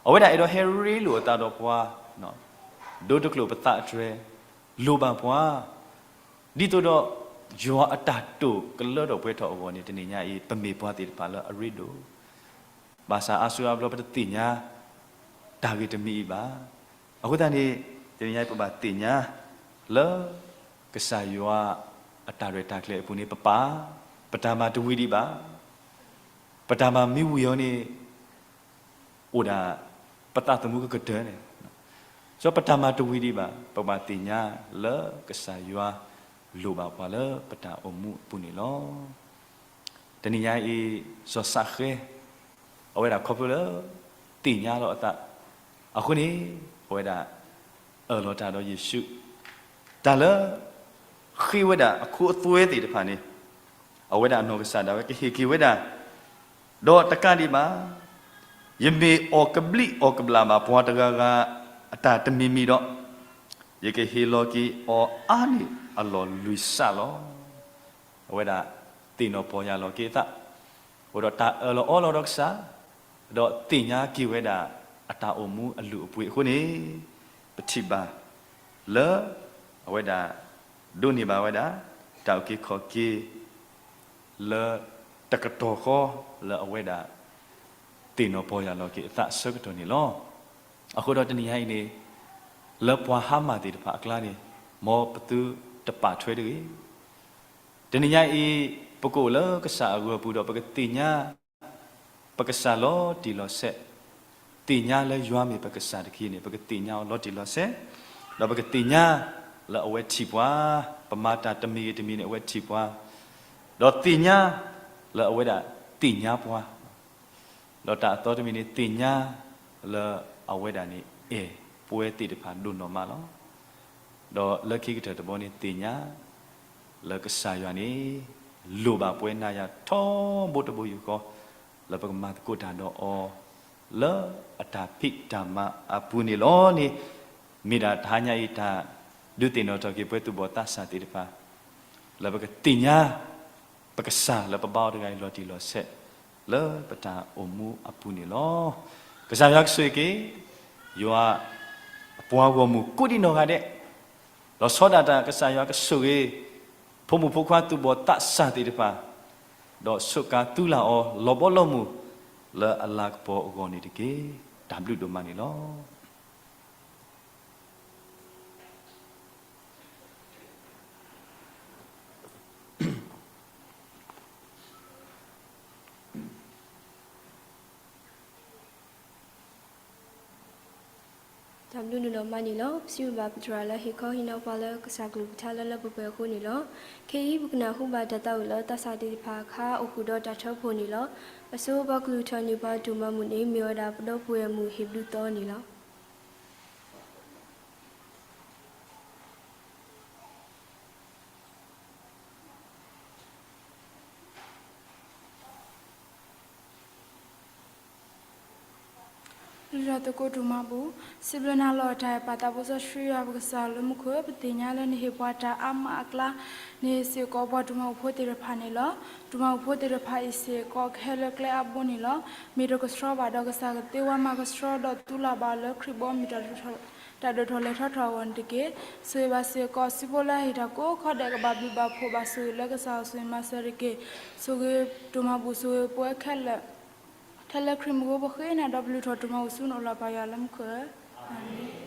အဝဲဒၣ်အဲၣ်ဒိးဟဲရ့လိာ်အသးဒီးပှၤ, ဒိတကျိာ်ပသးအတြဲၤ လိၣ်ဘၣ်ပှၤ, ဒ်သိးဒီး ယွၤအတၢ်တိာ်ကလၢထီၣ်ပှဲၤထီၣ်အဂီၢ်န့ၣ် တနံၤညါအံၤ ပမ့ၢ်ပှၤသ့ၣ်တဖၣ်လၢအရ့ဒိၣ် ဘၣ်ဆၣ်အါစုအါဘျီပတသ့ၣ်ညါ တၢ်ဂ့ၢ်တမံၤအံၤဘၣ်. အဃိသတးန့ၣ် တနံၤညါအံၤပဘၣ်သ့ၣ်ညါ လၢ ကစၢ်ယွၤအတၢ်ရဲၣ်တၢ်ကျဲၤအပူၤန့ၣ် ပပာ် ပတၢ်မၤတဝံၤဒံးဘၣ်. ပတၢ်မၤမ့ၢ်ဝံၤအီၤန့ၣ် အိၣ်ဒၣ် ပသးသမူကကတၢၢ်န့ၣ်, စီၤပတၢ်မၤတဝံၤဒံးဘၣ် ပဘၣ်သ့ၣ်ညါလၢကစၢ်ယွၤလိၣ်ဘၣ်ပှၤလၢပတၢ်အိၣ်မူအပူၤန့ၣ်လီၤ. တနံၤညါအံၤ စီၤၡဃဲ အဝဲဒၣ်ခီဖျိလၢ သ့ၣ်ညါလီၤအသး, အဃိန့ၣ် အဝဲဒၣ် အၢၣ်လီၤတၢ်ဒီးယ့ၣ်ၡူး, တၢ်လၢ ဃ့ဝဲဒၣ်အခိအသွဲသ့ၣ်တဖၣ်န့ၣ် အဝဲဒၣ်အနီၢ်ကစၢ်ဒၣ်ဝဲကဟ့ၣ်က့ၤဝဲဒၣ်, ဒီးတကးဒံးဘၣ် ယမ့ၢ်အီၣ်ကဘျံးအီၣ်ကဘျၣ်ဘၣ်ပှၤတဂၤဂၤအတၢ်တမံၤမံၤဒီး, ယကဟ့ၣ်လီၤက့ၤအီၤအါန့ၢ်အလီၢ်လွံၢ်စးလီၤ. အဝဲဒၣ်သ့ၣ်နီၣ်ပီၢ်ယၢ်လီၤက့ၤအသး, အိၣ်ဒီးတၢ်အၢၣ်လီၤအီလီၤဒီးကစၢ်, ဒီးသ့ၣ်ညါက့ၤဝဲဒၣ်အတၢ်အိၣ်မူအလုၢ်အပှ့ၤအဃိန့ၣ်, ပထံၣ်ဘၣ်လၢ အဝဲဒၣ် ဒိးန့ၢ်ဘၣ်ဝဲဒၣ် တၢ်အုၣ်က့ၤခီၣ်က့ၤ လၢတကတီၢ်ဃီလၢအဝဲဒၣ် သ့ၣ်နီၣ်ပီၢ်ယၢ်လီၤက့ၤအသးအဆၢကတီၢ်န့ၣ်လီၤ. အဃိဒီးတနံၤညါအံၤန့ၣ် လၢပှၤဟါမၢ်သ့ၣ်တဖၣ်အကျါန့ၣ် မ်ပသုတပာ်ထွဲတဂ့ၤ. တနံၤညါအံၤ ပကအိၣ်လၢကစၢ်အဂီၢ်ပူၤဒီးပကသ့ၣ်ညါ ပ ပကစၢ်လီၤတံၢ်လီၤဆဲး, သ့ၣ်ညါလၢယွၤမ့ၢ်ပကစၢ်တက့ၢ်န့ၣ် ပကသ့ၣ်ညါအီၤလီၤတံၢ်လီၤဆဲး, ဒီးပကသ့ၣ်ညါလၢအဝဲထံၣ်ပှၤ, ပမၤတၢ်တမံၤဂ့ၤတမံၤန့ၣ် အဝဲထံၣ်ပှၤ, ဒီးသ့ၣ်ညါလၢအဝဲဒၣ်သ့ၣ်ညါပှၤ ဒီးတၢ်အသီတမံၤန့ၣ် သ့ၣ်ညါလၢအဝဲဒၣ်န့ၣ် အဲၣ်ပှၤသ့ၣ်တဖၣ်ဒိၣ်နီၢ်မးလီၤ. ဒီးလၢခံကတၢၢ်တဘီန့ၣ် သ့ၣ်ညါလၢကစၢ်ယွၤန့ၣ် လိၣ်ဘၣ်ပှၤနၤယၤထီဘိတဘိယူၢ်ဃီ လၢပကမၤသကိးတၢ်ဒီးအီၤ လၢအတၢ်ဖံးတၢ်မၤအပူၤန့ၣ်လီၤန့ၣ်, မ့ၢ်ဒၣ်တဟါညါအံၤတၢ်ဒုးသ့ၣ်နီၣ်ထီၣ်က့ၤပှၤသူၣ်ဘီၣ်သးစၢ်သ့ၣ်တဖၣ် လၢပကသ့ၣ်ညါ ပကစၢ်လၢပဘါအီၤတဂၤအံၤလီၤတံၢ်လီၤဆဲး လၢပတၢ်အိၣ်မူအပူၤန့ၣ်လီၤ. ကစၢ်ယွၤကဆိၣ်ဂ့ၤက့ၤ ယွၤအပှၤဂီၢ်မုၢ်ကိးဒံနီၢ်ဂၤဒဲး, ဒီးဆီဒၣ်တၢ်ကစၢ်ယွၤကဆိၣ်ဂ့ၤ ဖိမုၣ်ဖိခွါသူၣ်ဘီၣ်သးစၢ်သ့ၣ်တဖၣ်, ဒီးဆိးကါသူလၢ်အီၤလီၤဘီလီၤမုၢ် လၢအလၤကပီၤအဂီၢ်န့ၣ်တက့ၢ်. တၢ်ဘျုးဒိၣ်မးန့ၣ်လီၤ. တၢ်ဘျုးဒိၣ်မးန့ၣ်လီၤ. ပစံးဘျုးဘၣ်ပသရၣ်လၢဟ့ၣ်ခီဟ့ၣ်နီၤပှၤလၢကစၢ်ကလုၢ်ကထါလၢလၢပှဲၤပှဲၤအဃိန့ၣ်လီၤ. ခဲအံၤပကနၢ်ဟူဘၣ်တၢ်သးဝံၣ်လၢသးစၢ်သ့ၣ်တဖၣ်အခါ အိၣ်ဃုာ်ဒီးတၢ်ထၢဖှိၣ်န့ၣ်လီၤ. အဆိပှၤကလုၢ်ထီၣ်န့ၢ်ပှၤဒိၣ်မးမုၢ်န့ၣ် မ့ၢ်ဝဲဒၣ်ပဒီပုၢ်ဝဲၢ်မုၣ်ဟ့ၣ်ဘျုးသီန့ၣ်လီၤ. လုၢ်ထီၣ်သကိးဒိၣ်မးပူၤ, စံးဘျုးနၤလီၤတၢ်အဲၣ်ပၢ်သးဘိစီဆှံယွၤပကစၢ်လၢမူခိၣ်, ပသ့ၣ်ညါလၢနဟ့ၣ်ပှၤတၢ်အါမးအကျါန့ၣ်စ့ၢ်ကီး ပှၤဒိၣ်မးအုၣ်ဖိသ့ၣ်တဖၣ်န့ၣ်လီၤ. ဒိၣ်မးအုၣ်ဖိသ့ၣ်တဖၣ်အံၤစ့ၢ်ကီးကဟဲလၢကျဲအါဘိန့ၣ်လီၤ. မ့ၢ်တကဆှီဘၣ်ဒီးကစၢ်ကသ့ဝဲမၤကဆှီဒီးသူလၢ်ဘၣ်လၢခရံာ်ဘီမုၢ် တၢ်ဒိၣ်ထီၣ်လဲၤထီၣ်ထီၣ်အဂီၢ်န့ၣ်တက့ၢ်. ဆိၣ်ဂ့ၤဘၣ်စ့ၢ်ကီး စုဖိလၢအဟ့ၣ်တၢ်ကိးခီဒဲးကဘၣ်ဘျုးဘၣ်ဖှိၣ်ဘၣ်ဆိၣ်ဂ့ၤလၢကစၢ်အိၣ်ဆိၣ်ဂ့ၤမၤစၢၤတက့ၢ်. ဆိၣ်ဂ့ၤဒိၣ်မးပူၤ ဆိၣ်ဂ့ၤပဝဲခဲလၢာ် ထဲလၢခရံာ်မူခိၣ် ပဃ့နၤဒီးပလုၢ်ထီၣ်ဒိၣ်မးအုၣ်ဆူနအိၣ်လီၤပၢ်ယွၤလၢမူခိၣ်ဧၢ. အၤမ့ၣ်.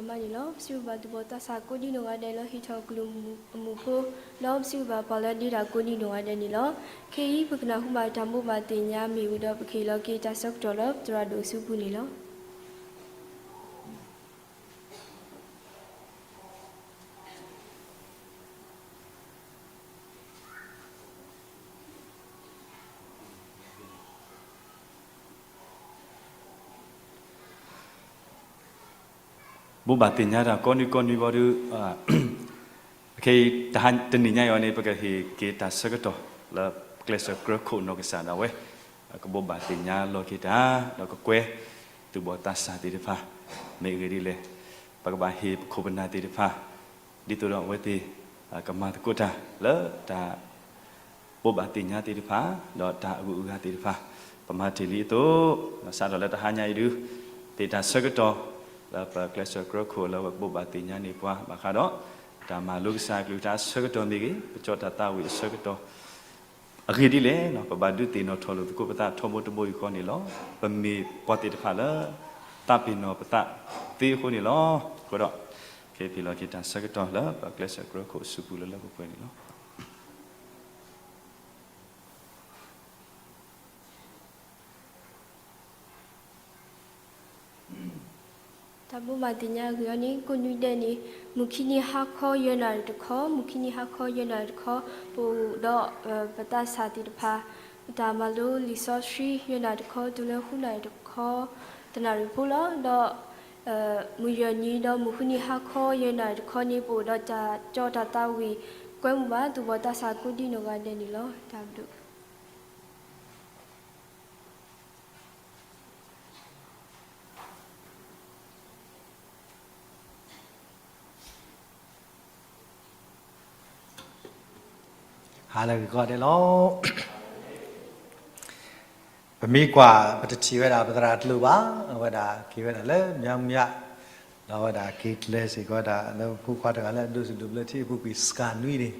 မးန့ၣ်လီၤ. ပစံးဘျုးဘၣ်သူၣ်ဘီၣ်သးစၢ်ကိးဒံနီၢ်ဂၤဒဲးလၢဟ့ၣ်ထီၣ်ကလုၢ်အမူးဖိ, ဒီးပစံးဘျုးဘၣ်ပှၤလၢဒ့တၢ်ကိးဒံနီၢ်ဂၤဒဲးန့ၣ်လီၤ. ခဲအံၤ ပကနၢ်ဟူဘၣ်တၢ်ဘိးဘၣ်သ့ၣ်ညါမ့ၢ်ဝံၤဒီး ပကဟ့ၣ်လီၤက့ၤတၢ်ဆၢကတီၢ်လၢသရၣ်ဒိၣ်အစုပူၤန့ၣ်လီၤ. ဘိးဘၣ်သ့ၣ်ညါတၢ်ကိးနွံကိးနွံဘၣ်ဒီး, ခဲအံၤတနံၤညါအံၤန့ၣ် ပကဟ့ၣ်က့ၤတၢ်ဆၢကတီၢ်လၢကျဲးစၢးကြၢးခိၣ်နီၢ်ကစၢ်ဒၣ်ဝဲ, ကဘိးဘၣ်သ့ၣ်ညါလီၤက့ၤတၢ် ဒီးကကွဲသူၣ်ဘီၣ်သးစၢ်သ့ၣ်တဖၣ်, မ့ၢ်အဂ့ၢ်ဒ်လဲၣ်, ပကဘၣ်ဟ့ၣ်ပခိၣ်ပနၢ်သ့ၣ်တဖၣ်, ဒ်သိးဒီးအဝဲသ့ၣ် ကမၤသကိးတၢ်လၢတၢ် ဘိးဘၣ်သ့ၣ်ညါသ့ၣ်တဖၣ်, ဒီးတၢ်အဂုၤအဂၤသ့ၣ်တဖၣ်, ပမၤတ့ၢ်လံအသိး, စးထီၣ်လၢတဟါညါအံၤဒုး, သ့ၣ်တၢ်ဆၢကတီၢ် လၢပကျဲးစၢးကြၢးခိၣ်လၢပကဘိးဘၣ်သ့ၣ်ညါန့ၢ်ပှၤဘၣ်ဃးဒီး တၢ်မၤလိကစၢ်အကလုၢ်ကထါအဆၢကတီၢ်မ့ၢ်ဂ့ၤ, ပကၠီတၢ်သးဝံၣ်အဆၢကတီၢ် အဂ့ၢ်ဒ်လဲၣ်, ပဘၣ်ဒုးသ့ၣ်နီၣ်ထီၣ်လိာ်သကိးပသးထီဘိတဘိယူၢ်ဃီန့ၣ်လီၤ. ပမ့ၢ်ပှၤသ့ၣ်တဖၣ်လၢ သးပ့ၤနီၣ်ပသးသ့အဃိန့ၣ်လီၤ. အဃိဒီး ကဟ့ၣ်လီၤက့ၤတၢ်ဆၢကတီၢ်လၢပကျဲးစၢးကြၢးခိၣ်အစုပူၤလၢလၢပှဲၤပှဲၤန့ၣ်လီၤ. တၢ်ဘိးဘၣ်သ့ၣ်ညါအဂ့ၢ်အံၤန့ၣ် ကိးနွံဒဲးန့ၣ် မုၢ်ခံနံၤဟါခီယဲၢ်နၣ်ရံၣ်တခီ, မုၢ်ခံနံၤဟါခီယဲၢ်နၣ်ရံၣ်တခီ, ပအိၣ်ဒီး ပသးစၢ်သ့ၣ်တဖၣ် တၢ်မၤလိလံာ်စီဆှံယဲၢ်နၣ်ရံၣ်တခီ တုၤလၢဃုနၣ်ရံၣ်တခီ တနၣ်ရံၣ်ဖိလီၤ. ဒီး မုၢ်ယဲၢ်နံၤဒီးမုၢ်ဃုနံၤဟါခီယဲၢ်နၣ်ရံၣ်တခီန့ၣ် ပအိၣ်ဒီးတၢ်ကၠီတၢ်သးဝံၣ် ကွဲမုာ်ဘၣ်သူၣ်ဘီၣ်သးစၢ်ကိးဒံနီၢ်ဂၤဒဲးန့ၣ်လီၤ. တၢ်ဘျုး ဟါလၢဂ့ၤကီးဒဲးလီၤ. ပမ့ၢ်ကွၢ် ပတထံၣ်ဝဲဒၣ်ပသရၣ်ကျိာ်ဘၣ်, အဝဲဒၣ်က့ၤဝဲဒၣ်လၢမၠၣ်မၠၣ်, ဒီးအဝဲဒၣ်က့ၤကျဲစ့ၢ်ကီးဝဲဒၣ်လၢဖိခွါတဂၤလၢအဒိၣ်စံးဒိၣ်ဘျၢထံအပူၤကွံာ်စှၤနွံန့ၣ်,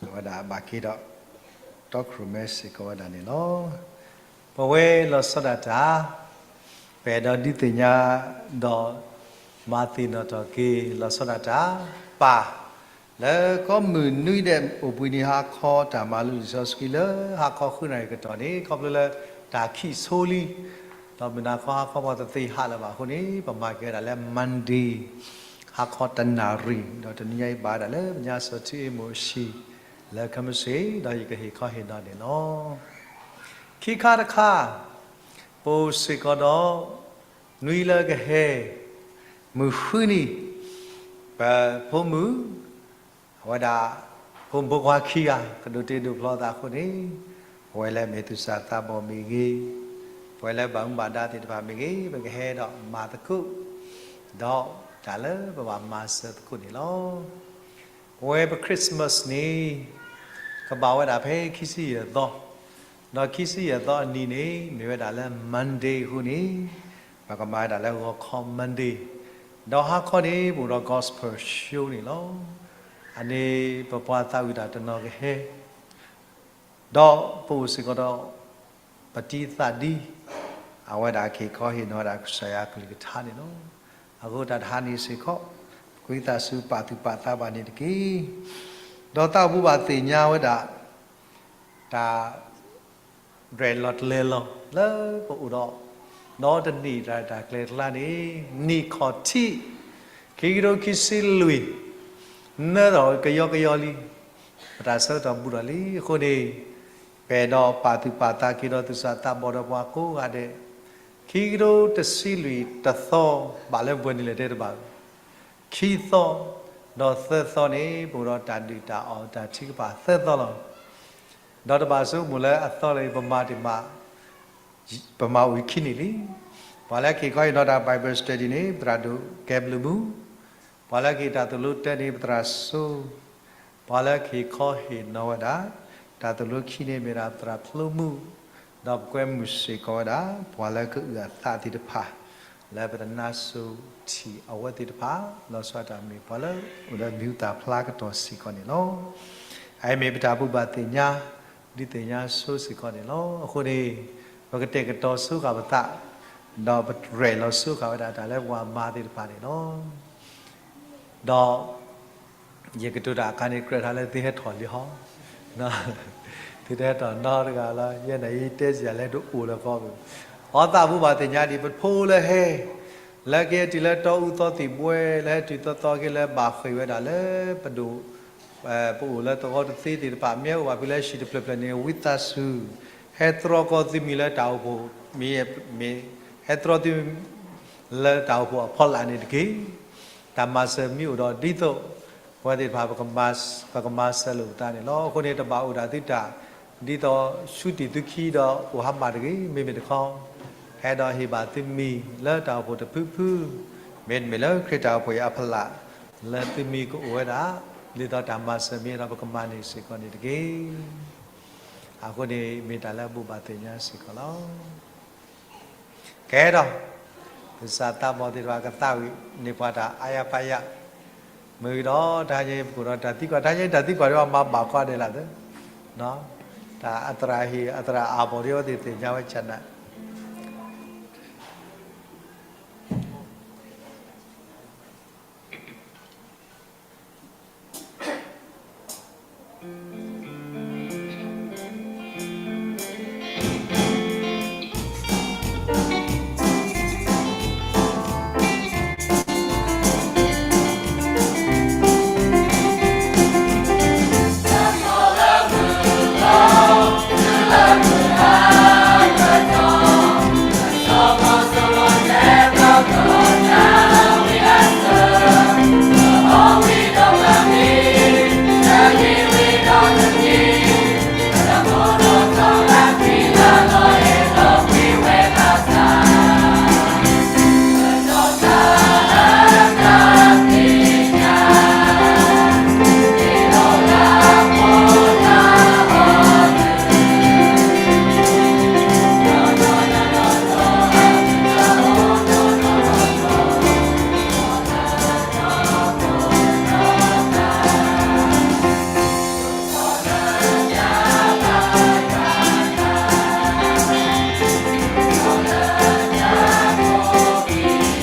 အဝဲဒၣ်ဘၣ်က့ၤဒီး တီခိၣ်ရိၣ်မဲစ့ၢ်ကီးဝဲဒၣ်န့ၣ်လီၤ. ပဝဲလီၤဆီဒၣ်တၢ် ပအဲၣ်ဒိးဒုးသ့ၣ်ညါ ဒီး မၤသ့ၣ်နီၣ်ထီၣ်က့ၤ လီၤဆီဒၣ်တၢ် ပၢ် လၢကီၢ်မုၢ်နွံဒဲးအိၣ်ဘှံးနံၤဟါခီ တၢ်မၤလိလံာ်စီဆှံလၢဟါခီဃုနၣ်ရံၣ်ကတီၢ်န့ၣ် ခီဖျိလၢတၢ်ခံးဆိလံ, ဒီးမုၢ်နၤခီဟါခီပှၤတသ့ဟးလၢၤဘၣ်အဃိန့ၣ် ပမၤက့ၤဝဲဒၣ်လၢ Monday ဟါခီတနၣ်ရံၣ်, ဒီးတနံၤညါအံၤဘၣ်ဝဲဒၣ်လၢပညါစီၤထံအ့ၣ်မိၤၡံ လၢခဲမုၢ်ဆ့ၣ် ဒီးယကဟ့ၣ်ခီဟ့ၣ်နီၤန့ၣ်လီၤ. ခံခါတခါ ပအိၣ်စ့ၢ်ကီးဒီး နွံလၢကဟဲ မုၢ်ဃုနံၤ ပဖိမုၣ် အဝဲဒၣ် ဖိမုၣ်ဖိခွါခံဂၤ ကဒိးတ့ဒိးဖျီသးအဃိန့ၣ် ပဝဲလၢမ့ၢ်သူၣ်စၢ်သးဘီၣ်မ့ၢ်ဂ့ၤ, ပဝဲလၢဘၣ်မူဘၣ်ဒါသ့ၣ်တဖၣ်မ့ၢ်ဂ့ၤ ပကဟဲဒီးမၤသကိး ဒီးတၢ်လၢပဘၣ်မၤစၢၤသကိးန့ၣ်လီၤ. ပဝဲပ Christmas န့ၣ် ကဘၣ်ဝဲဒၣ်ဖဲခံဆံယဲၢ်သီ, ဒီးခံဆံယဲၢ်သီအနံၤန့ၣ် မ့ၢ်ဝဲဒၣ်လၢ Monday အဃိန့ၣ် ပကမၤဝဲဒၣ်လၢဂီၤခီ Monday, ဒီးဟါခီန့ၣ် ပအိၣ်ဒီး Gospel Show န့ၣ်လီၤ. အန့ၣ်ပပှၤသးဝံၣ်တၢ်တနီၤကဟဲ ဒီးပအိၣ်စ့ၢ်ကီးဒီး ပတံၤသးဒံ အဝဲဒၣ်ကဟ့ၣ်ခီဟ့ၣ်နီၤဝဲဒၣ်ကစၢ်ယွၤအကလုၢ်ကထါန့ၣ်လီၤ. အဃိတၢ်တဟါန့ၣ်စ့ၢ်ကီး ပကွံသးစူၤပာ်သူၣ်ပာ်သးဘၣ်န့ၣ်တက့ၢ်. ဒီးသးအိၣ်ဘိးဘၣ်သ့ၣ်ညါဝဲဒၣ် တၢ် ရဲၣ်လီၤကျဲၤလီၤလၢပအိၣ်ဒီး ဒီးတနံၣ်တၢ်ရဲၣ်တၢ်ကျဲၤကျါန့ၣ် နံၣ်ခီၣ်ထံး ခံကထိခံဆံလွံၢ် နၢထီၣ်ကယီကယီလံ, ပတၢ်ဆၢကတီၢ်ဘူးထီၣ်လံအဃိန့ၣ် ပအဲၣ်ဒိးပာ်သူၣ်ပာ်သးက့ၤဒီးသူၣ်စၢ်သးဘီၣ်ဒီးပှၤကိးဂၤဒဲး, ခံကထိတဆံလွံၢ်တသီ ဘၣ်လၢပှဲၤနံၤလဲၣ်တဲတဘၣ် ခံသီ, ဒီးသၢသီန့ၣ် ပအိၣ်ဒီးတၢ်ဒုးတၢ်အီၣ်တၢ်ထုကဖၣ်သၢသီလီၤ. ဒီးတဘၣ်ဆိကမိၣ်လၢအသီလၢပမၤတ့ၢ်မး ပမၤအိၣ်ခံနံၣ်လံ. ပှၤလၢကဟ့ၣ်ခီဟ့ၣ်နီၤတၢ် Bible study န့ၣ် ပသရၣ်ဒိၣ်ကဲဘျုးမူ, ပှၤလၢကဟ့ၣ်တၢ်သိၣ်လိတၢ်န့ၣ် ပသရၣ်စိ, ပှၤလၢကဟ့ၣ်ခီဟ့ၣ်နီၤဝဲဒၣ် တၢ်သိၣ်လိခံန့ၣ်မ့ၢ်ဒၣ်ပသရၣ်ဖျိမုၣ်, ဒီးပကွဲမုာ်စ့ၢ်ကီးဝဲဒၣ် ပှၤလၢကအုၣ်အသးသ့ၣ်တဖၣ် လၢပတနါစိထံၣ်အဝဲသ့ၣ်တဖၣ် လီၤဆီဒၣ်တၢ်မ့ၢ်ပှၤလၢ အိၣ်ဒီးမံၤဟူသၣ်ဖျါကတီၢ်စ့ၢ်ကီးန့ၣ်လီၤ. အအံၤမ့ၢ်ပတၢ်ဘိးဘၣ်သ့ၣ်ညါ ဒုးသ့ၣ်ညါဆိစ့ၢ်ကီးန့ၣ်လီၤ. အဃိန့ၣ် ပကတဲာ်ကတီၤဆိဃာ်ပသး ဒီးပရဲၣ်လီၤဆိဃာ်ဝဲဒၣ်တၢ်လၢပှၤမၤသ့ၣ်တဖၣ်န့ၣ်လီၤ. ဒီး ယကတိၤတၢ်အခါန့ၣ် ကြၢးထီၣ်လၢသုဟဲထီၣ်လံဟီ, သုတဟဲထီၣ်နီတဂၤလီၤ. ယဲန့ၣ်အံၤတဲစ့ၢ်ယၤလၢတအိၣ်လၢၤကီၢ်ပူၤ, အီသၣ်ဘူၣ်ဘၣ်သ့ၣ်ညါဒံး ပဖိလၢဟဲ လၢကဟဲတုၤလၢတီအူသီသံၣ်ဘှဲ လၢဟဲတုၤသီသီက့ၤလၢဘၣ်ဃ့ၢ်ဝဲဒၣ်လၢပဒိၣ် ပအိၣ်လၢသဝီတသ့သ့ၣ်တဖၣ် မ့ၢ်အိၣ်ဘၣ်ဖဲလၢဟံၣ်တဖျၢၣ်ဖျၢၣ်န့ၣ် ဝံသးစူၤ ဟဲတြီကီသုမံၤလၢတၢ်အိၣ်ဖှိၣ် မ့ၢ် မ့ၢ် ဟဲတြီသု လၢတၢ်အိၣ်ဖှိၣ်အဖီလာ်န့ၣ်တက့ၢ်. တၢ်မၤစၢၤမ့ၢ်အိၣ်ဒီးဒ်သိး ပဝဲသ့ၣ်တဖၣ် ပကမၤစၢၤလိာ်ပသးန့ၣ်လီၤ. အဃိန့ၣ် တဘၣ်အိၣ်ဒၣ်သုတၢ် ဒ်သိးဆူတံၢ်သုခံဒီးအိၣ်ဟါမၢ်တဂ့ၤ, မ့မ့ၢ်တခီ ဟဲဒီးဟ့ၣ်ဘၣ်သုမံၤလၢတၢ်အိၣ်ဖှိၣ်တဖုဖု, မ့တမ့ၢ်လၢခရံာ်တၢ်အိၣ်ဖှိၣ်အံၤအဖီလာ် လၢသုမံၤကအိၣ်ဝဲဒၣ် ဒ်သိးတၢ်မၤစၢၤမ့ၢ်ဒီးပကမၤန့ၢ်စ့ၢ်ကီးန့ၣ်တက့ၢ်. အဃိန့ၣ် မ့ၢ်တၢ်လၢအဘူၣ်ဘၣ်သ့ၣ်ညါစ့ၢ်ကီးလီၤ. ကဲဒီး ကစၢ်သးဘီၣ်သ့ၣ်တဖၣ်ကသးဝံၣ်န့ၢ်ပှၤတၢ်အါယါပါယါ မ့ၢ်ဂ့ၤဒီး တဟါညါအံၤ ပကအိၣ်ဒီးတၢ်သံကွၢ်, တဟါညါအံၤတၢ်သံကွၢ်ဒ်အမၤဘၣ်ခီဒဲးလၢ်သ့, တၢ်အသရၣ်ဟ့ၣ် အသရၣ်အ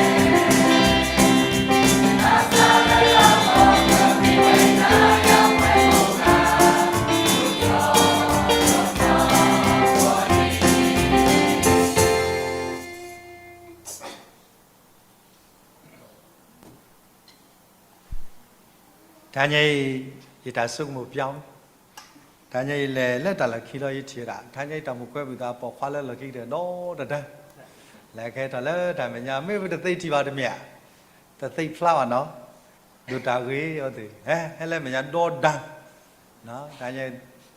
ဘီၣ်ဒ်အဝဲသ့ၣ်သ့ၣ်ညါဝဲဆနၢ တဟါညါအံၤ ယတၢ်ဆိကမိၣ်ပျီ, တဟါညါအံၤလဲၤလၢတၢ်လီၢ်ခံလီၤ ယထံၣ်ဝဲဒၣ် တဟါညါအံၤတၢ်မုၣ်ခွဲးဘုၣ်သးပိာ်ခွါလၢလီၢ်ခံကတၢၢ်ဒီတဒၢ, လဲၤကဟဲထီၣ်လၢတၢ်မဲာ်ညါ မ့ၢ်ပတသ့ထံၣ်ဘၣ်တမ့ၢ်ဧါ, တသ့ဖျါဘၣ်နီၤ, ဒိၣ်တၢ်ဂ့ၤအီၤသ့ၣ် ဟဲလၢမဲာ်ညါဒီဒၢ တဟါညါ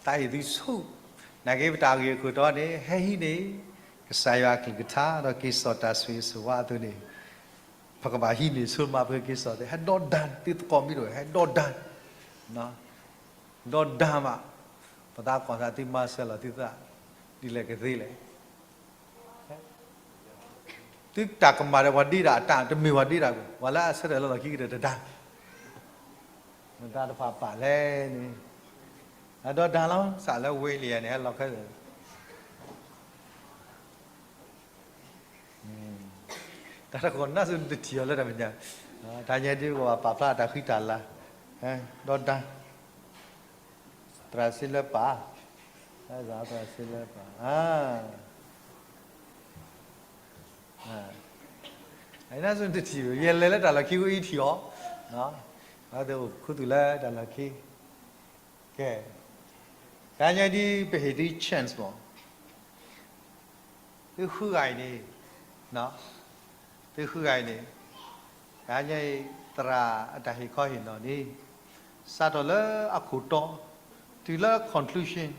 သးဟ့ၣ်သုဆူၣ်, နာ်က့ပတၢ်ဂ့ၢ်အခိၣ်တီန့ၣ် ဟဲဟံးန့ၢ် ကစၢ်ယွၤအကလုၢ်ကထါ ဒီးက့ၤစိာ်တၢ်ဆိၣ်ဂ့ၤဆိၣ်ဝါအသိးန့ၣ် ပကဘၣ်ဟံးန့ၢ်ဆိမး ပက့ၤစိာ်သ့ ဟဲဒီဒၢ သုသကိးမံၤတအိၣ် ဟဲဒီဒၢ, ဒီဒၢမး, ပသးကီၢ်သးသုမၤစၢၤလီၤသုသး ဒ်လဲၣ်ကသ့လဲၣ် သုတၢ်ကမၣ်ဒီးပှၤဒ့တၢ်အတၢ် တမ့ၢ်ပှၤဒ့တၢ်ဘၣ် ပှၤလၢအဆၢထၢၣ်လၢလီၢ်ခံကတၢၢ်တဒၢ, မတၤတဖၣ်ပာ်လဲၣ်န့ၣ်, အဒီဒၢလီၤ စးလၢဝ့လံယၤန့ၣ် ဟဲလီၤခဲလၢာ် တၢ်တခီနၢ်စူၣ်နတထံၣ်အီၤလၢတၢ်မဲာ်ညါ, တၢ်ညါဒ်ပကဘၣ်ပာ်ဖျါတၢ်ဃံတၢ်လၤ, ဒီဒၢ သရၣ်စ့လၢပၢ်, သရၣ်စ့လၢပၢ်, နၢ်စူၣ်နတထံၣ်ဘၣ် ယလဲၤလၢတၢ်လီၢ်ခံ ဝဲအံၤထံၣ်အီၤ, အဝဲသ့ၣ်အိၣ်ခူသူၣ်လၢတၢ်လီၢ်ခံ, ကဲ, တၢ်ညါဒ်ပဟ့ၣ်သု chance မး သုဃုဂၤအံၤန့ၣ်, သုဃုဂၤအံၤန့ၣ်, တဟါညါအံၤ သရၣ်အတၢ်ဟ့ၣ်ခီဟ့ၣ်နီၤန့ၣ်, စးထီၣ်လၢအခိၣ်တီ, တုၤလၢ conclusion,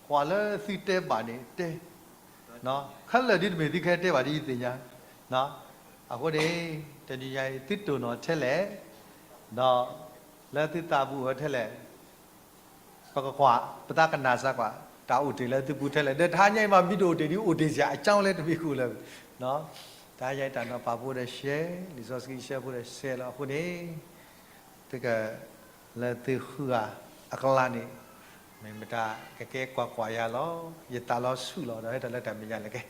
ကွၢ်လၢသုတဲဘၣ်န့ၣ်တဲ, ခဲလၢာ်ဒ်တမ့ၢ်သုကဟဲတဲဘၣ်ဒ်ယသ့ၣ်ညါ, အဃိန့ၣ် တနံၤညါအံၤ သုတိၢ်နီၣ်ထဲလဲၣ်, ဒီးလၢသုသးပူၤအိၣ်ထဲလဲၣ် ပကကွၢ် ပသးကနၣ်စၢ်ကွၢ် တၢ်အိၣ်တ့ၢ်လၢသုပူၤထဲလဲၣ်, ဒီးတဟါညါအံၤမး မ့ၢ်တအိၣ်တ့ၢ်ဒ်အိၣ်တ့ၢ်စ့ၢ် အကၠီလဲၣ်တမ့ၢ်ဃိလၢၤ, တဟါညါအံၤတၢ်နီၤဖးဖိဒီး share, လံာ်စီဆှံ share ဖိဒီး share လီၤအဃိန့ၣ်, သုက လၢသုဃုဂၤအကျါန့ၣ်, မ့ၢ်မတၤကကဲကွၢ်ကွၢ်ယၤလီၤ, ယသးလီၤဆူၣ်လီၤ ဒီးဟဲထီၣ်လၢတၢ်မဲာ်ညါလဲၣ်ကဲ.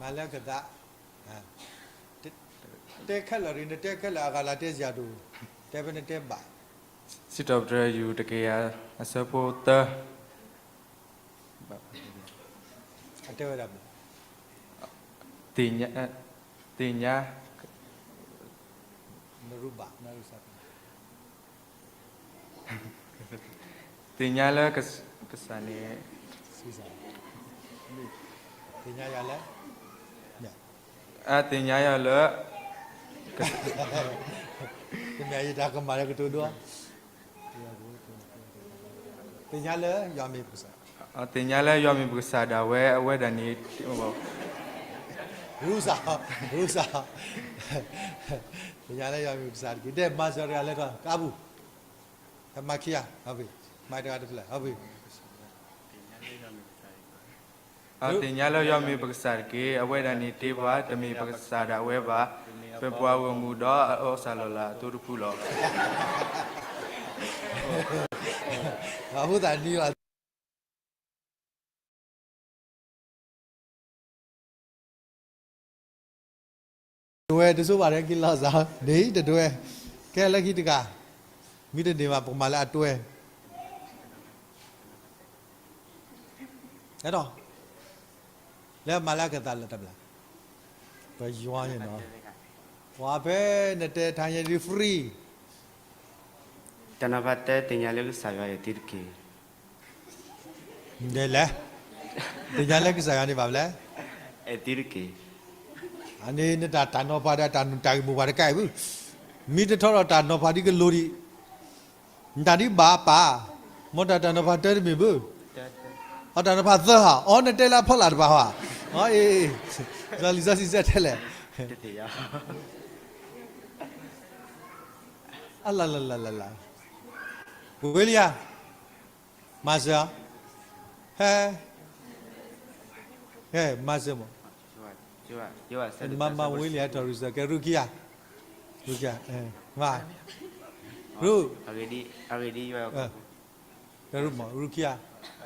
မၤလၢကသး, တဲခဲလၢာ်ရံ နတဲခဲလၢာ်အဂၤလၢတဲစရာတူ, တဲဖဲနတဲဘၣ်. စံးထီၣ်ပတြၢၤ ယူၢ်တကယၤ အဆၢဖိသၢ, အတဲဝဲဒၣ်မ့ၢ် သ့ၣ်ညါ, သ့ၣ်ညါ, နရူဘၣ်, နရူဘၣ် သ့ၣ်ညါလၢကစၢ်န့ၣ်, သ့ၣ်ညါယၤလၢ, သ့ၣ်ညါယၤလၢ, ကမ့ၢ်ယတၢ်ကမၣ်လၢကတိၤဒိ, သ့ၣ်ညါလၢယွၤမ့ၢ်ပကစၢ်, သ့ၣ်ညါလၢယွၤမ့ၢ်ပကစၢ်ဒၣ်ဝဲ အဝဲဒၣ်န့ၣ်, ရူစၢ်, ရူစၢ်, သ့ၣ်ညါလၢယွၤမ့ၢ်ပကစၢ်တက့ၢ်. တဲမၤစၢၤတဂၤလၢထီၣ် ကးပူၤ, တမၤခံဂၤ, မၤတဂၤတဖျၢၣ်, သ့ၣ်ညါလၢယွၤမ့ၢ်ပကစၢ်တက့ၢ်. အဝဲဒၣ်န့ၣ်တ့ပှၤ, တမ့ၢ်ပကစၢ်ဒၣ်ဝဲဘၣ်. ပပှၤဂီၢ်မုၢ်ဒီးအီၣ်စၢ်လီၤလးအသိတဖုလီၤ. အဃိသတးန့ၣ် တဝဲတစိဘၣ်ထဲက့ၤလီၤစၢ်, န့ၣ်တတဝဲ, ကဲလၢခံတဂၤ, မ့ၢ်တန့ၢ်ဘၣ် ပကမၤလၢအတဝဲ, ဒီး လၢမၤလၢကသးလၢတဘျီ, ပယွၤန့ၣ်နီၤ, ပှၤဖဲနတဲထါညါဒ် free, တၢ်နီၤဖးတၢ သ့ၣ်ညါလၢကစၢ်ယွၤအဲၣ်သုတက့ၢ်. ဒ်လဲၣ်, သ့ၣ်ညါလၢကစၢ်ယွၤန့ၣ်ဘၣ်လဲၣ်, အဲၣ်သုတက့ၢ်. အန့ၣ်နတၢ်တၢ်နီၤဖးဒီးတၢ်နုာ်တၢ်ဂ့ၢ်မိၢ်ပှၢ်တကးအံၤဘၣ်, မ့ၢ်တထီထီၣ်တၢ်နီၤဖးဒ်ကလိၤဒံး, နတၢ်ဒ်ဘၣ်ပၢ်, မ်တၢ်တၢ်နီၤဖးတၢတမ့ၢ်ဘၣ်, အတၢ်နီၤဖးသၢဟါ, အီ နတဲလၢအဖီလာ်တပၤဟါ, အ လံာ်စီဆှံတဲလဲၣ်, အလလလလ, ဝ့လံယါ, မၤစၢၤ, ဟဲ, ဟဲမၤစၢၤမး, မၤမၤဝ့လံယါ ထီၣ်ရူစၢၤ ကဲရူခံဂၤ, ရူခံဂၤ, မၤ, ရူ, ကဲရူမး ရူခံဂၤ,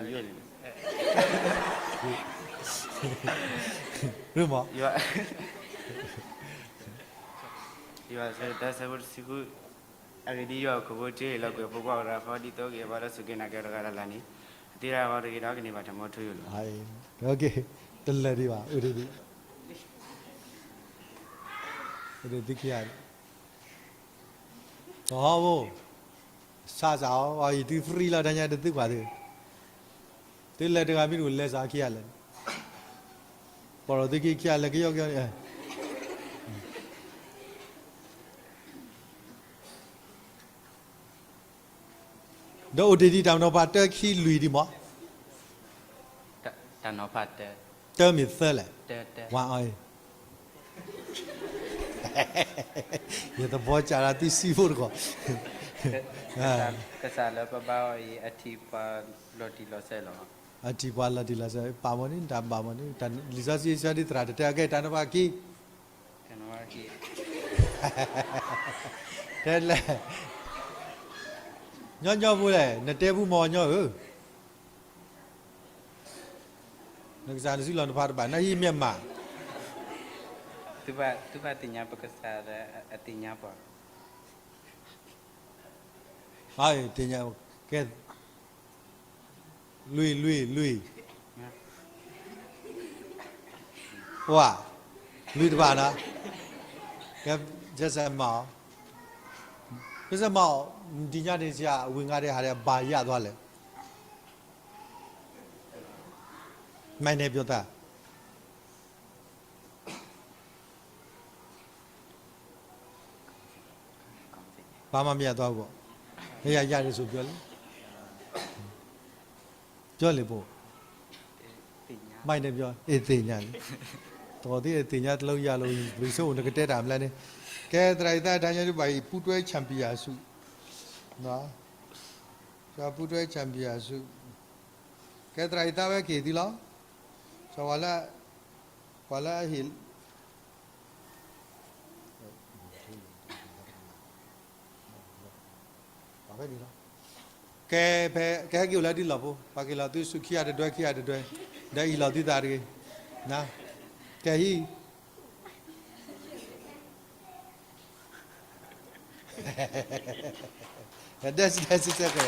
ရူမး ယွၤဆၢတၢ်ဆၢဖိတဆံဃု, အဂ့ၢ်ဒ်အံၤ, ယွၤအိၣ်ခိးဖိတ့ၢ်လီၤကွံာ်အဖိခွါအိၣ်တဂၤဃီ ဒ်သိးကဟ့ၣ်ဘါလၢစူၢ်က့ၤနာ်က့ၤတဂၤဒီးလၢ်န့ၣ်, အသ့တဂၤဃီတဂ့ၤဒီး ကန့ၢ်ဘၣ်တၢ်မူထူယိာ်လီၤ. တလၢာ်ဒံးဘၣ်, အိၣ်ဒံး, အိၣ်ဒံးသုခံဂၤ, တဟီၣ်ဘိ, စးစးအီၤ အံၤသု free လီၤ တၢ်ညါတသုကွၢ်သု, သုလဲၤတဂၤမ့ၢ်တအိၣ်လဲၤစးခံဂၤလဲၣ်, ပီၢ်ထီၣ်သုခံခံဂၤလဲၤကယီကယီန့ၣ် ဒီးအိၣ်တ့ၢ်ဒံးတၢ်နီၤဖးတၢခံလွံၢ်ဒံးမး, တၢ်နီၤဖးတၢ, တၢမ့ၢ်သၢလဲၣ်, တၢ, ဝါအီၤ, ယသဘီကၢ်ဒီးသုစံးဖိတခီ, ကစၢ်လၢပဘါအီၤအံၤ အထံၣ်ပှၤလီၤတံၢ်လီၤဆဲးလီၤ. အထံၣ်ပှၤလီၤတံၢ်လီၤဆဲး ပာ်မီၤန့ၣ် တၢ်ဘၣ်မီၤန့ၣ်, လံာ်စီဆှံဆၢဒ်သရၣ်တတဲအကဲ တၢ်နီၤဖးခံ တဲလဲၣ်, ညီညီဖိလဲၣ် နတဲပူမီၤညီဧၢ, နကစၢ်နစုလီၢ်နဖးတဘၣ် နဟံးမ့ၢ်မး, သုဘၣ်သ့ၣ်ညါပကစၢ်ဒီးအသ့ၣ်ညါပှၤ, သ့ၣ်ညါ, ကဲ လွံၢ် လွံၢ် လွံၢ်, ပှၤ, လွံၢ်တဘၣ်နီၤ, ကဲ, ကစၢ်မၤအီၤ, ကစၢ်မၤအီၤ, ဒ်ညါန့ၣ်စ့ၢ် ဝံၤငါဒဲးဟးဒဲးဘၣ်ယၤသွါလဲၣ်, မၤန့ၣ်ပျီသး ပှၤမၤမ့ၢ်ယၤသွါဘၣ်, မ့ၢ်ယၤယၤဒ်သိးပျီလံ, ပျီလံဘၣ်, မၤန့ၣ်ပျီ အသ့ၣ်ညါလံ, တဂီၤသ့ၣ်အသ့ၣ်ညါတလီၤယၤလီၤ, ပရံၤစိအိၣ်နကတဲတၢ်မလဲၣ်န့ၣ်, ကဲသရၣ်အံၤသးတၢ်ညါဒ်ဘၣ်အံၤ ပူတွဲ champion အစု, ပူတွဲ champion အစု, ကဲသရၣ်အံၤသးဝဲက့ၤသုလီၤ, စီၤဝၤလၢ, ပှၤလၢအဟ့ၣ် ကဲဖဲ ကဟဲက့ၤအိၣ်လၢဒ်လီၢ်ဖိ, ပှၤက့ၤလီၤသုဆူခံဂၤတဒွဲခံဂၤတဒွဲ, ဒီးအံၤလီၤသုသးတဂ့ၤ, န, က ကဲဟံၣ် ဒဲစဒဲစကဲ တ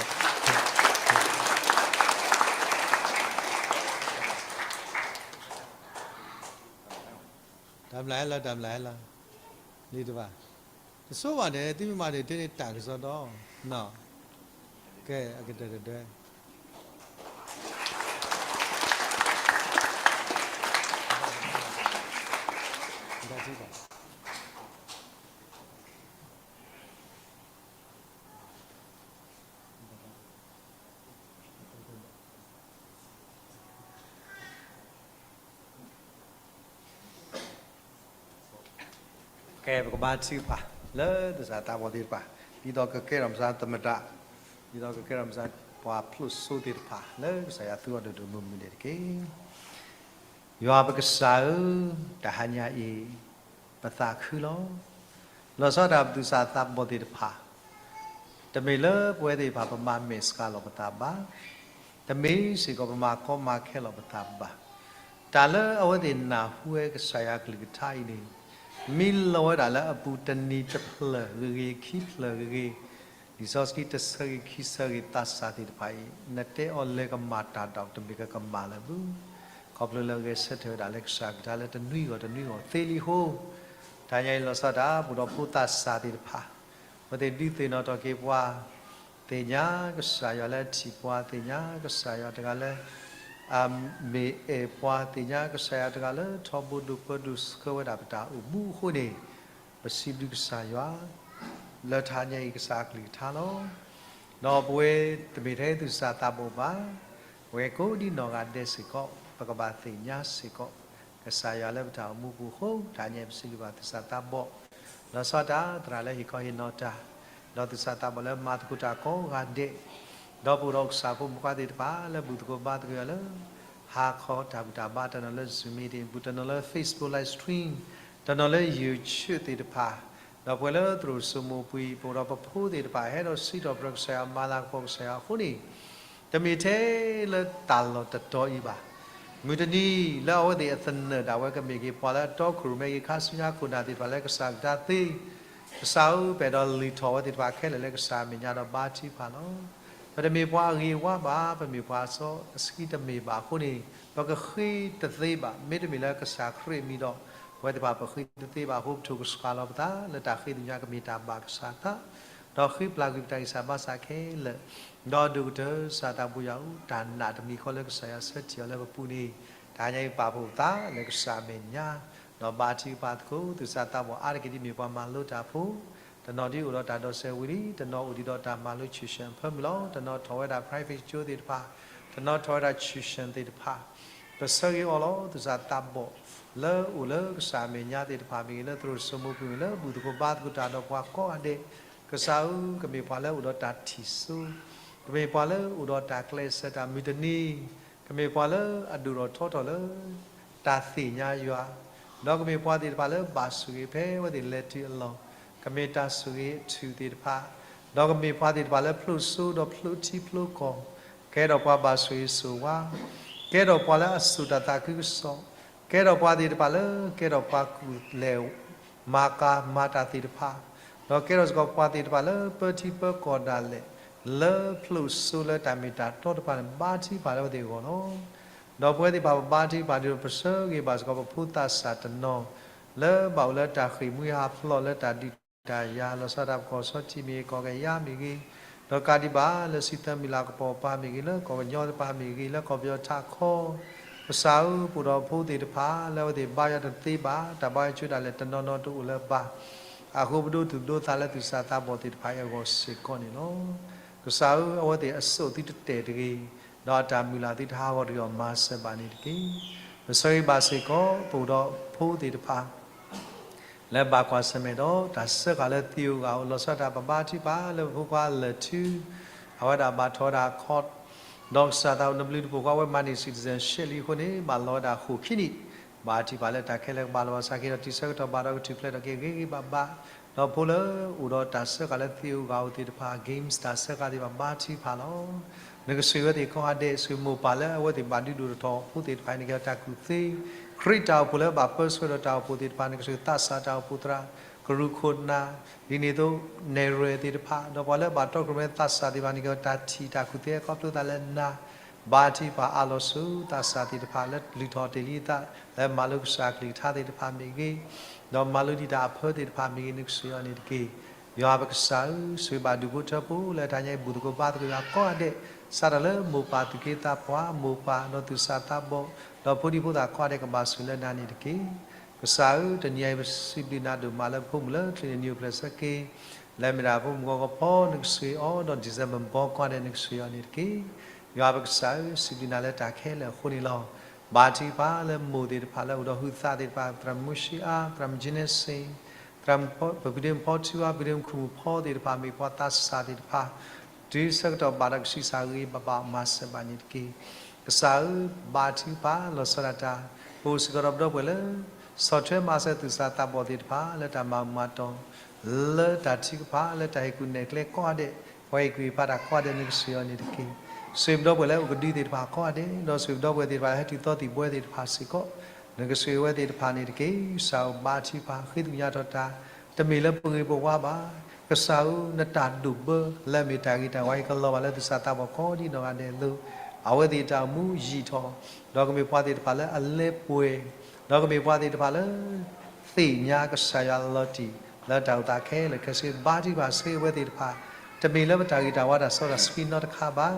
ၢ်မျၢ်ဟဲလီၤ တၢ်မျၢ်ဟဲလီၤ လံတဘၣ် တဆိဘၣ်န့ၣ် သုမ့ၢ်မၤန့ၣ် တန့ၢ်တၢ်ကစီဒီ ကဲ အကတၢၢ်တဒွဲ ကဲ ပကဘါထုကဖၣ် လၢသးစၢ်သးဘီၣ်သ့ၣ်တဖၣ် ဒ်သိးကကဲထီၣ်ပသးသမတး ဒ်သိးကကဲထီၣ်ပသးပှၤဖျိးစိသ့ၣ်တဖၣ် လၢကစၢ်ယွၤသူအီၤဒိၣ်ဒိၣ်မုၢ်မုၢ်န့ၣ်တက့ၢ်. ယွၤပကစၢ်ဧၢ, တဟါညါအံၤ ပသးခုလီၤ. လီၤဆီဒၣ်တၢ်ပသူၣ်စၢ်သးဘီၣ်သ့ၣ်တဖၣ် တမ့ၢ်လၢပဝဲသ့ၣ်တဖၣ်ပမၤမဲာ်ဆှးလီၤပသးဘၣ်. တမ့ၢ်စ့ၢ်ကီးပမၤကီမၤခဲလီၤပသးဘၣ်. တၢ်လၢအဝဲသ့ၣ်နၢ်ဟူဝဲကစၢ်ယွၤကလုၢ်ကထါအံၤန့ၣ် မ့ၢ်လီၤဝဲဒၣ်လၢအပူၤတနံၤတဖျၢၣ်ဂ့ၤဂ့ၤခံဖျၢၣ်ဂ့ၤဂ့ၤ လံာ်စီဆှံတဆၢဂ့ၤခံဆၢဂ့ၤသးစၢ်သ့ၣ်တဖၣ်အံၤ နတဲအီၤလဲၤကမၣ်တၢ်ဒီးတမ့ၢ်ကကမၣ်လၢၤဘၣ်. ခီဖျိလၢဂဲၤဆၢထၢၣ်ဝဲဒၣ်လၢကစၢ်ကလုၢ်ကထါလၢတနွံဂီၢ်တနွံဂီၢ်သ့လံအဃိ တဟါညါအံၤလီၤဆီဒၣ်တၢ် ပအိၣ်ဒီးဖိသးစၢ်သ့ၣ်တဖၣ် အဝဲသ့ၣ်ဒုးသ့ၣ်နီၣ်ထီၣ်က့ၤပှၤ သ့ၣ်ညါကစၢ်ယွၤလၢအထံၣ်ပှၤ သ့ၣ်ညါကစၢ်ယွၤတဂၤလၢ အမ့ၢ်အဲၣ်ပှၤ သ့ၣ်ညါကစၢ်ယွၤတဂၤလၢထီဘိဒိၣ်ပၢဒိၣ်ဆှၢဝဲဒၣ်ပတၢ်အိၣ်မူအဃိန့ၣ် ပစံးဘျုးကစၢ်ယွၤ လၢတဟါညါအံၤကစၢ်အကလုၢ်ကထါလီၤ. ဒီးပဝဲတမ့ၢ်ထဲသူၣ်စၢ်သးဘီၣ်ဘၣ်, ပဝဲကိးဒံနီၢ်ဂၤဒဲးစ့ၢ်ကီး ပကဘၣ်သ့ၣ်ညါစ့ၢ်ကီး ကစၢ်ယွၤလၢပတၢ်အိၣ်မူပူၤအဃိ တဟါညါအံၤပစံးဘျုးဘၣ်သူၣ်စၢ်သးဘီၣ် လီၤဆီဒၣ်တၢ် သရၣ်လၢဟ့ၣ်ခီဟ့ၣ်နီၤတၢ် ဒီးသူၣ်စၢ်သးဘီၣ်လၢမၤသကိးတၢ်ကိးဂၤဒဲး ဒီးပအိၣ်ဒီးကစၢ်ဖိမုၣ်ဖိခွါသ့ၣ်တဖၣ် လၢဘူၣ်သကိးဘါသကိးယွၤလၢ ဟါခီတၢ်ဘူၣ်တၢ်ဘါ တနီၤလၢ Zoom meeting ပူၤ တနီၤလၢ Facebook live stream တနီၤလၢ YouTube သ့ၣ်တဖၣ် ဒီးပှၤလၢသရိာ်စိမိၢ်ပှံၤ ပအိၣ်ဒီးပဖိသ့ၣ်တဖၣ် ဟဲဒီးစံးထီၣ်ပတြၢၤကစၢ်ယွၤ မၤလၤကပီၤကစၢ်ယွၤအဃိန့ၣ် တမ့ၢ်ထဲလၢတၢ်လီၢ်တတီၤအံၤဘၣ်. မုၢ်တနံၤလၢအဝဲသ့ၣ်အသနၢၣ်ဒၣ်ဝဲကမ့ၢ်က့ၤပှၤလၢအတီခိၣ်ရိၣ်မဲက့ၤခါဆူညါခိၣ်နၢ်သ့ၣ်တဖၣ်လၢကစၢ်ကဒါသ့, ကစၢ်ဧၢ ပအဲၣ်ဒိးလုၢ်ထီၣ်အဝဲသ့ၣ်တဖၣ်ခဲလၢာ်လၢကစၢ်အမဲာ်ညါဒီးဘါထုကဖၣ်လီၤ. ပတမ့ၢ်ပှၤအဂ့ၤအဝါဘၣ်, ပမ့ၢ်ပှၤစီအဆှံတမ့ၢ်ဘၣ်အဃိန့ၣ် ပကဃ့တသ့ဘၣ်. မ့တမ့ၢ်လၢကစၢ်ခရံာ်အမံၤဒီး ပဝဲသ့ၣ်တဖၣ်ပဃ့တသ့ဘၣ်အဃိ ပထိၣ်ကဆှၣ်လီၤပသး လၢတၢ်ဃ့ကညးကမ့ၢ်တၢ်ဘၣ်ကစၢ်သး ဒီးဃ့ပျၢ်ကွံာ်ပတၢ်ဂံၢ်စၢ်ဘါစၢ်ခဲလၢာ်, ဒီးဒိၣ်ကတၢၢ်စၢ်သးဘိယွၤဧၢ, တၢ်နာ်တမံၤဃီလၢကစၢ်ယွၤဆၢထံၣ်အီၤလၢပပူၤန့ၣ် တဟါညါအံၤပာ်ဖှိၣ်ပသးလၢကစၢ်အမဲာ်ညါ, ဒီးဘါထုကဖၣ်သကိး သူၣ်စၢ်သးဘီၣ်အါတက့ၢ်ဒ်မ့ၢ်ပှၤမၤလိတၢ်ဖိ, တနီၤဒ်အိၣ်ဒီးတၢ်ဒိးစဲးဝံၤလံ, တနီၤအိၣ်ဒံးဒီးတၢ်မၤလိ tuition အဖၢမုၢ်လီၤ. တနီၤထီၣ်ဝဲဒၣ် private school သ့ၣ်တဖၣ်, တနီၤထီၣ်ဝဲဒၣ် tuition သ့ၣ်တဖၣ်, ပဆၢဂ့ၤအီၤလီၤ. သူၣ်စၢ်သးဘီၣ် လၢအိၣ်လၢကစၢ်အမဲာ်ညါသ့ၣ်တဖၣ်မ့ၢ်ဂ့ၤ, လၢသရိာ်စိမိၢ်ပှံၤမ့ၢ်ဂ့ၤ, လၢဘူၣ်သကိးဘါသကိးတၢ်ဒီးပှၤကိးဂၤဒဲး, ကစၢ်ဧၢ, ကမ့ၢ်ပှၤလၢအိၣ်ဒီးတၢ်ထံၣ်စိ, ကမ့ၢ်ပှၤလၢအိၣ်ဒီးတၢ်ကျဲးစၢးတၢ်မုၢ်တနံၤ, ကမ့ၢ်ပှၤလၢအဒိၣ်ထီၣ်ထီထီၣ်လၢ တၢ်သ့ၣ်ညါယွၤ, ဒီးကမ့ၢ်ပှၤသ့ၣ်တဖၣ်လၢဘၣ်ဆိၣ်ဂ့ၤဖဲအဝဲသ့ၣ်လဲၤတုၤအလီၢ်, ကမ့ၢ်တၢ်ဆိၣ်ဂ့ၤအထူၣ်သ့ၣ်တဖၣ်, ဒီးကမ့ၢ်ပှၤသ့ၣ်တဖၣ်လၢဖျိးစိဒီးဖျိးထံဖျိးကီၢ်, ကဲထီၣ်ပှၤဘၣ်ဆိၣ်ဂ့ၤဆိၣ်ဝါ, ကဲထီၣ်ပှၤလၢအစိာ်တၢ်သးခုကစီၣ်, ကဲထီၣ်ပှၤသ့ၣ်တဖၣ်လၢကဲထီၣ်ပှၤကူၣ်လဲၤမၤကၤမၤတၢ်သ့ၣ်တဖၣ်, ဒီးကဲထီၣ်စ့ၢ်ကီးပှၤသ့ၣ်တဖၣ်လၢပၢထံပၢကီၢ်ဒၣ်လဲာ်, လၢဖျိးစိလၢတၢ်မ့ၢ်တၢ်တီတဖၣ်န့ၣ် ဘါထုကဖၣ်လၢအဝဲသ့ၣ်အဂီၢ်လီၤ. ဒီးပဝဲသ့ၣ်တဖၣ်ပဘါထုကဖၣ်ဒ်သိး ပဆၢဂ့ၤဘၣ်စ့ၢ်ကီးပဖိသးစၢ်တနီၤ လၢဘၣ်အိၣ်လၢတၢ်ဃ့ၢ်မှံဟးဖျိးလၢတၢ်ဒုးတၢ်ယၤ လီၤဆီဒၣ်တၢ်ပကီၢ်စီထံမ့ၢ်ဂ့ၤ ကီၢ်ကယၤမ့ၢ်ဂ့ၤ, ဒီးကးဒံးဘၣ်လၢစံးသၢမုၢ်လၢ်ကပီၤပၤမ့ၢ်ဂ့ၤ, လၢကီၢ်ကညီတဖၣ်မ့ၢ်ဂ့ၤ, လၢကီၢ်ပယီၤထးခီ, ကစၢ်ဧၢ, ပအိၣ်ဒီးဖိသ့ၣ်တဖၣ် လၢအဝဲသ့ၣ်ဘါယွၤတသ့ဘၣ်, တၢ်ဘါယွၤဆိတၢ်လဲာ်တနီၤနီၤတအိၣ်လၢၤဘၣ် အဃိပဒိသူၣ်ဒိသးလၢသူၣ်စၢ်သးဘီၣ်သ့ၣ်တဖၣ်အံၤအဂီၢ်စ့ၢ်ကီးန့ၣ်လီၤ. ကစၢ်ဧၢ, အဝဲသ့ၣ်အစိၣ်သုတတဲာ်တဂ့ၤ, ဒီးအတၢ်မုၢ်လၢ်သုတဟးဂီၤတဂ့ၤအီၤမၤစၢၤဘၣ်န့ၣ်တက့ၢ်. ပဆၢဂ့ၤဘၣ်စ့ၢ်ကီး ပအိၣ်ဒီးဖိသ့ၣ်တဖၣ် လၢဘၣ်ကွၢ်ဆၢၣ်မဲာ်ဒီး တၢ်စၢဃာ်လၢသံးဧိၤဂာ်ဧိၤ လီၤဆီဒၣ်တၢ်ပဘါထုကဖၣ်လၢပဖိခွါလၢာ်ထူ အဝဲဒၣ်ဘၣ်ထီၣ်ဝဲဒၣ်အခီၣ်, ဒီးကစၢ်သးအိၣ်နဘျုးတပူၤဃီ အဝဲမၤန့ၢ် citizenship လံအဃိန့ၣ် ဘၣ်လီၤဝဲဒၣ်ဃိာ်ခံနံၣ်, ဘါထုကဖၣ်လၢတၢ်ခဲလၢာ်ကဘၣ်လီၤဘၣ်ဆၣ်က့ၤဒီး တံၤဆၢကတီၢ်ဘၣ်ဒီးကထူၣ်ဖျဲးထီၣ်က့ၤဂ့ၤဂ့ၤဘၣ်ဘၣ်, ဒီးဖိလၢအိၣ်ဒီးတၢ်စၢဃာ်လၢသံးဧိၤဂာ်ဧိၤသ့ၣ်တဖၣ် games တၢ်စၢဃာ်သ့ၣ်တဖၣ်ဘါထုကဖၣ်လီၤ. နကဆိၣ်ဂ့ၤဝဲသ့ၣ်ကိးဂၤဒဲး, ဆိၣ်ဂ့ၤမိၢ်ပၢ်လၢအဝဲသ့ၣ်ဘၣ်ဒုးဒိၣ်ထီၣ်ဖိသ့ၣ်တဖၣ်အံၤ နကဟဲတၢ်ကူၣ်သ့, ခရံာ်တၢ်အိၣ်ဖှိၣ်လၢဘၣ်ပၢဆှၢဒီးတၢ်အိၣ်ဖှိၣ်သ့ၣ်တဖၣ်န့ၣ် ကစၢ်သးစၢ်တၢ်အိၣ်ဖှိၣ်သရၣ် ကရူၢ်ခိၣ်နၢ် ဒ်န့ၣ်အသိး နဲၣ်ရွဲၣ်သ့ၣ်တဖၣ် ဒီးပှၤလၢဘၣ်တီခိၣ်ရိၣ်မဲသးစၢ်သ့ၣ်တဖၣ်န့ၣ် ကတၢ်ထံၣ်တၢ်ခူၣ်သ့ခီဖျိသးလၢနၤ ဘါထုကဖၣ်အါလီၤဆူသးစၢ်သ့ၣ်တဖၣ်လၢလုၢ်ထီၣ်တ့ၢ်လံသး လၢမၤလိကစၢ်ကလုၢ်ကထါသ့ၣ်တဖၣ်မ့ၢ်ဂ့ၤ, ဒီးမၤလိဒံးတၢ်အဖၢသ့ၣ်တဖၣ်မ့ၢ်ဂ့ၤ နကဆှၢအီၤန့ၣ်တက့ၢ်. ယွၤပကစၢ်ဧၢ, ဆိၣ်ဂ့ၤဘၣ်ဒူၣ်ဖိထၢဖိလၢတဟါညါအံၤ ဘူၣ်သကိးဘါသကိးယွၤကိးဂၤဒဲး, စးထီၣ်လၢမိၢ်ပၢ်သူၣ်က့သးပှၢ်, မိၢ်ပၢ်ဒီးသူၣ်စၢ်သးဘီၣ်, ဒီးဖိဒံဖိသၣ်ကိးဂၤဒဲးကဘၣ်ဆိၣ်ဂ့ၤလၢနၤန့ၣ်တက့ၢ်. ကစၢ်ဧၢ, တနံၤအံၤပစံးဘျုးနၤဒိၣ်မးလၢပဖိမုၣ်လၢချံးန့ၣ် နံၣ်အိၣ်ဖျဲၣ်ဆၢက့ၤ လၢမ့ၢ်ဒၣ်ဖိမုၣ်ဂီၤကဖီ နကဆိၣ်ဂ့ၤအီၤ, ဒီး December ဘီကိးဂၤဒဲး နကဆိၣ်ဂ့ၤအီၤန့ၣ်တက့ၢ်. ယွၤပကစၢ်ဧၢ, စံးဘျုးနၤလၢတၢ်ခဲလၢာ်အဃိန့ၣ်လီၤ. ဘါထုကဖၣ်လၢမိၢ်သ့ၣ်တဖၣ်လၢအိၣ်ဒီးဟုးသးသ့ၣ်တဖၣ်, သရၣ်မုၢ်ၡံအါ, သရၣ်မုၢ်ကၠံန့စ့, သရၣ်မုၢ်ပဒ့မုၣ်ဖီထူအါ, ပဒ့မုၣ်ခူၣ်မုၣ်ဖီသ့ၣ်တဖၣ် မ့ၢ်ပှၤသးစၢ်သ့ၣ်တဖၣ် တုၤဆၢကတီၢ်ဘၣ်ဒီးကဆံးစၢ်ဂ့ၤဘၣ်ဘၣ်မၤစၢၤဘၣ်န့ၣ်တက့ၢ်. ကစၢ်ဧၢ, ဘါထုကဖၣ်လီၤဆီဒၣ်တၢ်, ပအိၣ်စ့ၢ်ကီးဒီးပဒီပုၢ်ဝဲၢ်လၢ ဆီၣ်ထွဲမၤစၢၤသူၣ်စၢ်သးဘီၣ်သ့ၣ်တဖၣ် လၢတၢ်မၤမၤတီၢ် လၢတၢ်ထုကဖၣ် လၢတၢ်ဟ့ၣ်ကူၣ်နဲၣ်ကျဲကိးဂၤဒဲး, ပှၤဟ့ၣ်ကူၣ်ဟ့ၣ်ဖးတၢ်ကိးဂၤဒဲး နကဆိၣ်ဂ့ၤအီၤန့ၣ်တက့ၢ်. ဆိၣ်ဂ့ၤပဒီပုၢ်ဝဲၢ်လၢအအိၣ်ကဒုသ့ၣ်တဖၣ်ကိးဂၤဒဲး, ဒီးဆိၣ်ဂ့ၤပဒီပုၢ်ဝဲၢ်သ့ၣ်တဖၣ်လၢဟဲတုၤသီသံၣ်ဘှဲသ့ၣ်တဖၣ်စ့ၢ်ကီး, နကဆိၣ်ဂ့ၤဝဲသ့ၣ်တဖၣ်န့ၣ်တက့ၢ်. ကစၢ်ဧၢ, ဘါထုကဖၣ်ဃ့သကွံၢ်ညါထီၣ်တၢ်, တမ့ၢ်လၢပဂ့ၤပဝါဘၣ်. ကစၢ်ဧၢ, နတၢ်ဒိၣ်ဘၢလၢအမ့ၢ်တၢ်ဂ့ၤတၢ်ဝါအံၤ ကလီၤဘၣ်လၢသူၣ်စၢ်သးဘီၣ်ကိးဒံနီၢ်ဂၤဒဲးအသိး, အဝဲသ့ၣ်တၢ်အိၣ်မူယံာ်ထီၣ်, ဒီးကမ့ၢ်ပှၤသ့ၣ်တဖၣ်လၢအလဲပှဲၤ, ဒီးကမ့ၢ်ပှၤသ့ၣ်တဖၣ်လၢ သ့ၣ်ညါကစၢ်ယွၤလီၤတံၢ် လၢတၢ်အိၣ်သးခဲလၢာ်ခဲဆ့ ဘါထုကဖၣ်ဆိၣ်ဂ့ၤအဝဲသ့ၣ်တဖၣ်, တမ့ၢ်လၢပတၢ်ဂ့ၤတၢ်ဝါတၢ်စီတၢ်ဆှံနီတခါဘၣ်.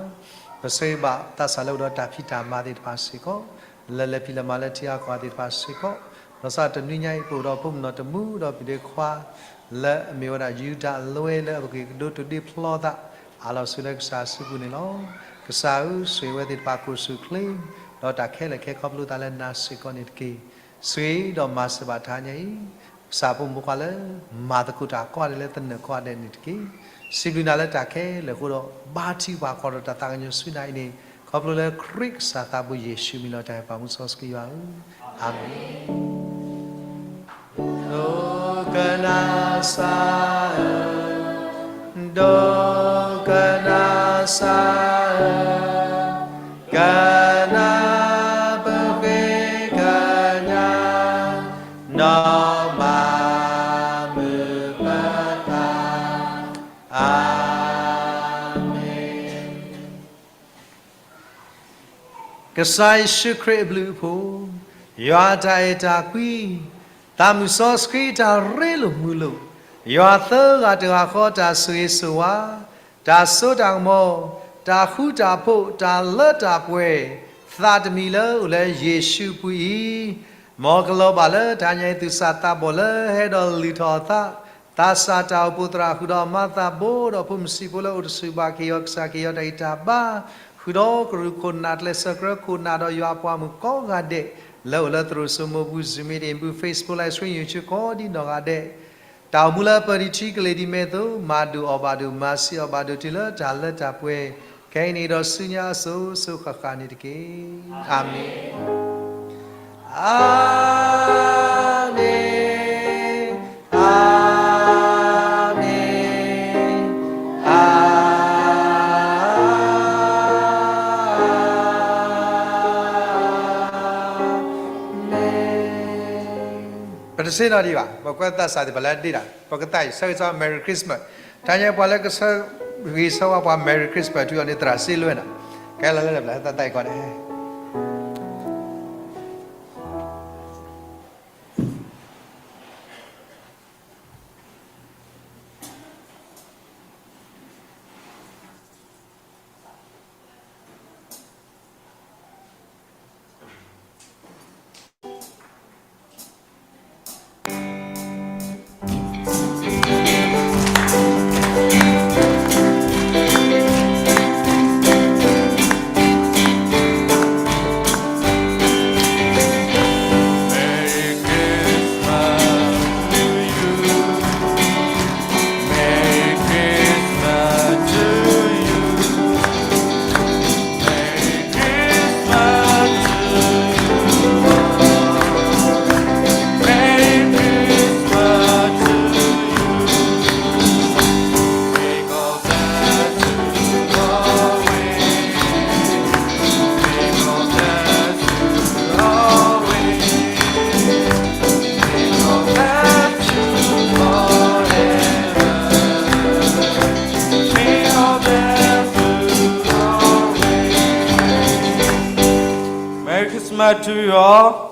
ပဆိၣ်ဂ့ၤဘၣ်သးစၢ်လၢအိၣ်ဒီးတၢ်ဖံးတၢ်မၤသ့ၣ်တဖၣ်စ့ၢ်ကီး, လၢလဲၤဖံးလဲၤမၤလၢထံအါကီၢ်သ့ၣ်တဖၣ်စ့ၢ်ကီး, ဒီးစးတနွံညါအံၤ ပအိၣ်ဒီးဖိမုၣ်နီၢ်တမူ ဒီးပဒ့ခွါ လၢအမ့ၢ်ဝဲဒၣ်ယူဒၤအလွဲလၢအပက့ၤကဒိတဒ့ဖျီသး အလီၤဆူလၢကစၢ်စုပူၤန့ၣ်လီၤ. ကစၢ်ဧၢ, ဆိၣ်ဂ့ၤဝဲသ့ၣ်တဖၣ်ကိၢ်ဆူၣ်ချ့, ဒီးတၢ်ခဲလၢာ်ခဲဆ့ခီဖျိသးလၢနၤစ့ၢ်ကီးန့ၣ်တက့ၢ်. ဆိၣ်ဂ့ၤဒီးမၤစၢၤဘၣ်တဟါညါအံၤ ကစၢ်ဖိမုၣ်ဖိခွါလၢ မၤသကိးတၢ်ကိးဂၤဒဲးလၢသနၢၣ်ကိးဂၤဒဲးန့ၣ်တက့ၢ်. စံးဘျုးနၤလၢတၢ်ခဲလၢာ်အဃိဒီး ဘါထုကဖၣ်ခီဒီးတၢ်သးကညီၤဆူနၤအံၤန့ၣ် ခီဖျိလၢခရံာ်ကစၢ်သးဘိယ့ၣ်ၡူးမံၤလီၤတၢ်အဲၣ်ပာ်မူစီဆှံယွၤဧၢ, အၤမ့ၣ်. ဒိကနၣ်စၢ်ဧၢ, ဒိကနၣ်စၢ်ဧၢ, ကနၣ်ပဃ့ကညး နီၢ်မၤမုာ်ပသး, အၤမ့ၣ်. ကစၢ်ယ့ၣ်ၡူးခရံာ်အဘျုးအဖှိၣ်, ယွၤအတၢ်အဲၣ်တၢ်ကွံ, သးမုၣ်စီဆှံတၢ်ရ့လိာ်မုာ်လိာ်, ယွၤသၢဂၤတဂၤဃီတၢ်ဆိၣ်ဂ့ၤဆိၣ်ဝါ, တၢ်စိတၢ်ကမီၤ, တၢ်ဃူတၢ်ဖိး, တၢ်လၢတၢ်ပှဲၤ, သးတမံၤလၢအိၣ်လၢယ့ၣ်ၡူးအပူၤအံၤ, မ်ကလီၤဘၣ်လၢတဟါညါအံၤ သူၣ်စၢ်သးဘီၣ်လၢဟဲဒီးလုၢ်ထီၣ်အသး, သးစၢ်တၢ်အိၣ်ဖှိၣ်သရၣ်ဃုာ်ဒီးမၤသးဘိဒီး ဖိမုၣ်ဆံးဖိလၢအိၣ်တဆူၣ်ဘၣ်က့ၤယွၤ ကစၢ်က့ၤယွၤတၢ်ဂံၢ်တၢ်ဘါ, ဃုာ်ဒီးကရူၢ်ခိၣ်နၢ် ကျဲးစၢးကြၢးခိၣ်နၢ်ဒီးယွၤအပှၤမုၣ်ကိးဂၤဒဲး လၢအိၣ်လၢသရိာ်စိမိၤပူၤ Zoom meeting ပူၤ Facebook Live Stream YouTube ကိးဒံနီၢ်ဂၤဒဲး, တၢ်အိၣ်မူလၢပၢၤဒံးထံကလ့ၤဒံးမဲာ်သိး မၤဒိၣ်အီၣ်ဘၣ်ဒိၣ် မၤဆံးအီၣ်ဘၣ်ဒိၣ်တုၤလၢတၢ်လၢတၢ်ပှဲၤ ခဲအံၤန့ၣ်ဒီးဆူညါအစိၤစိၤဃၣ်ဃၣ်န့ၣ်တက့ၢ်. အၤမ့ၣ်. အၤမ့ၣ်, အၤမ့ၣ်, အၤမ့ၣ်. ပတဆ့ၣ်နီၤဒံးဘၣ်, ပကွဲးသးစၢ်သ့ၣ်တဖၣ်လၢဒ့တၢ် ပကသးအံၤ ဆၢဂ့ၤဆၢဝါ Merry Christmas. တဟါညါပှၤလၢကဆၢဂ့ၤဆၢဝါပှၤ Merry Christmas ထူအီၤန့ၣ် သရၣ်စ့လွဲနီၤ. ကဲလီၤလၢပျၢၤသးသးအံၤကီးန့ၣ် အထုအီၤ,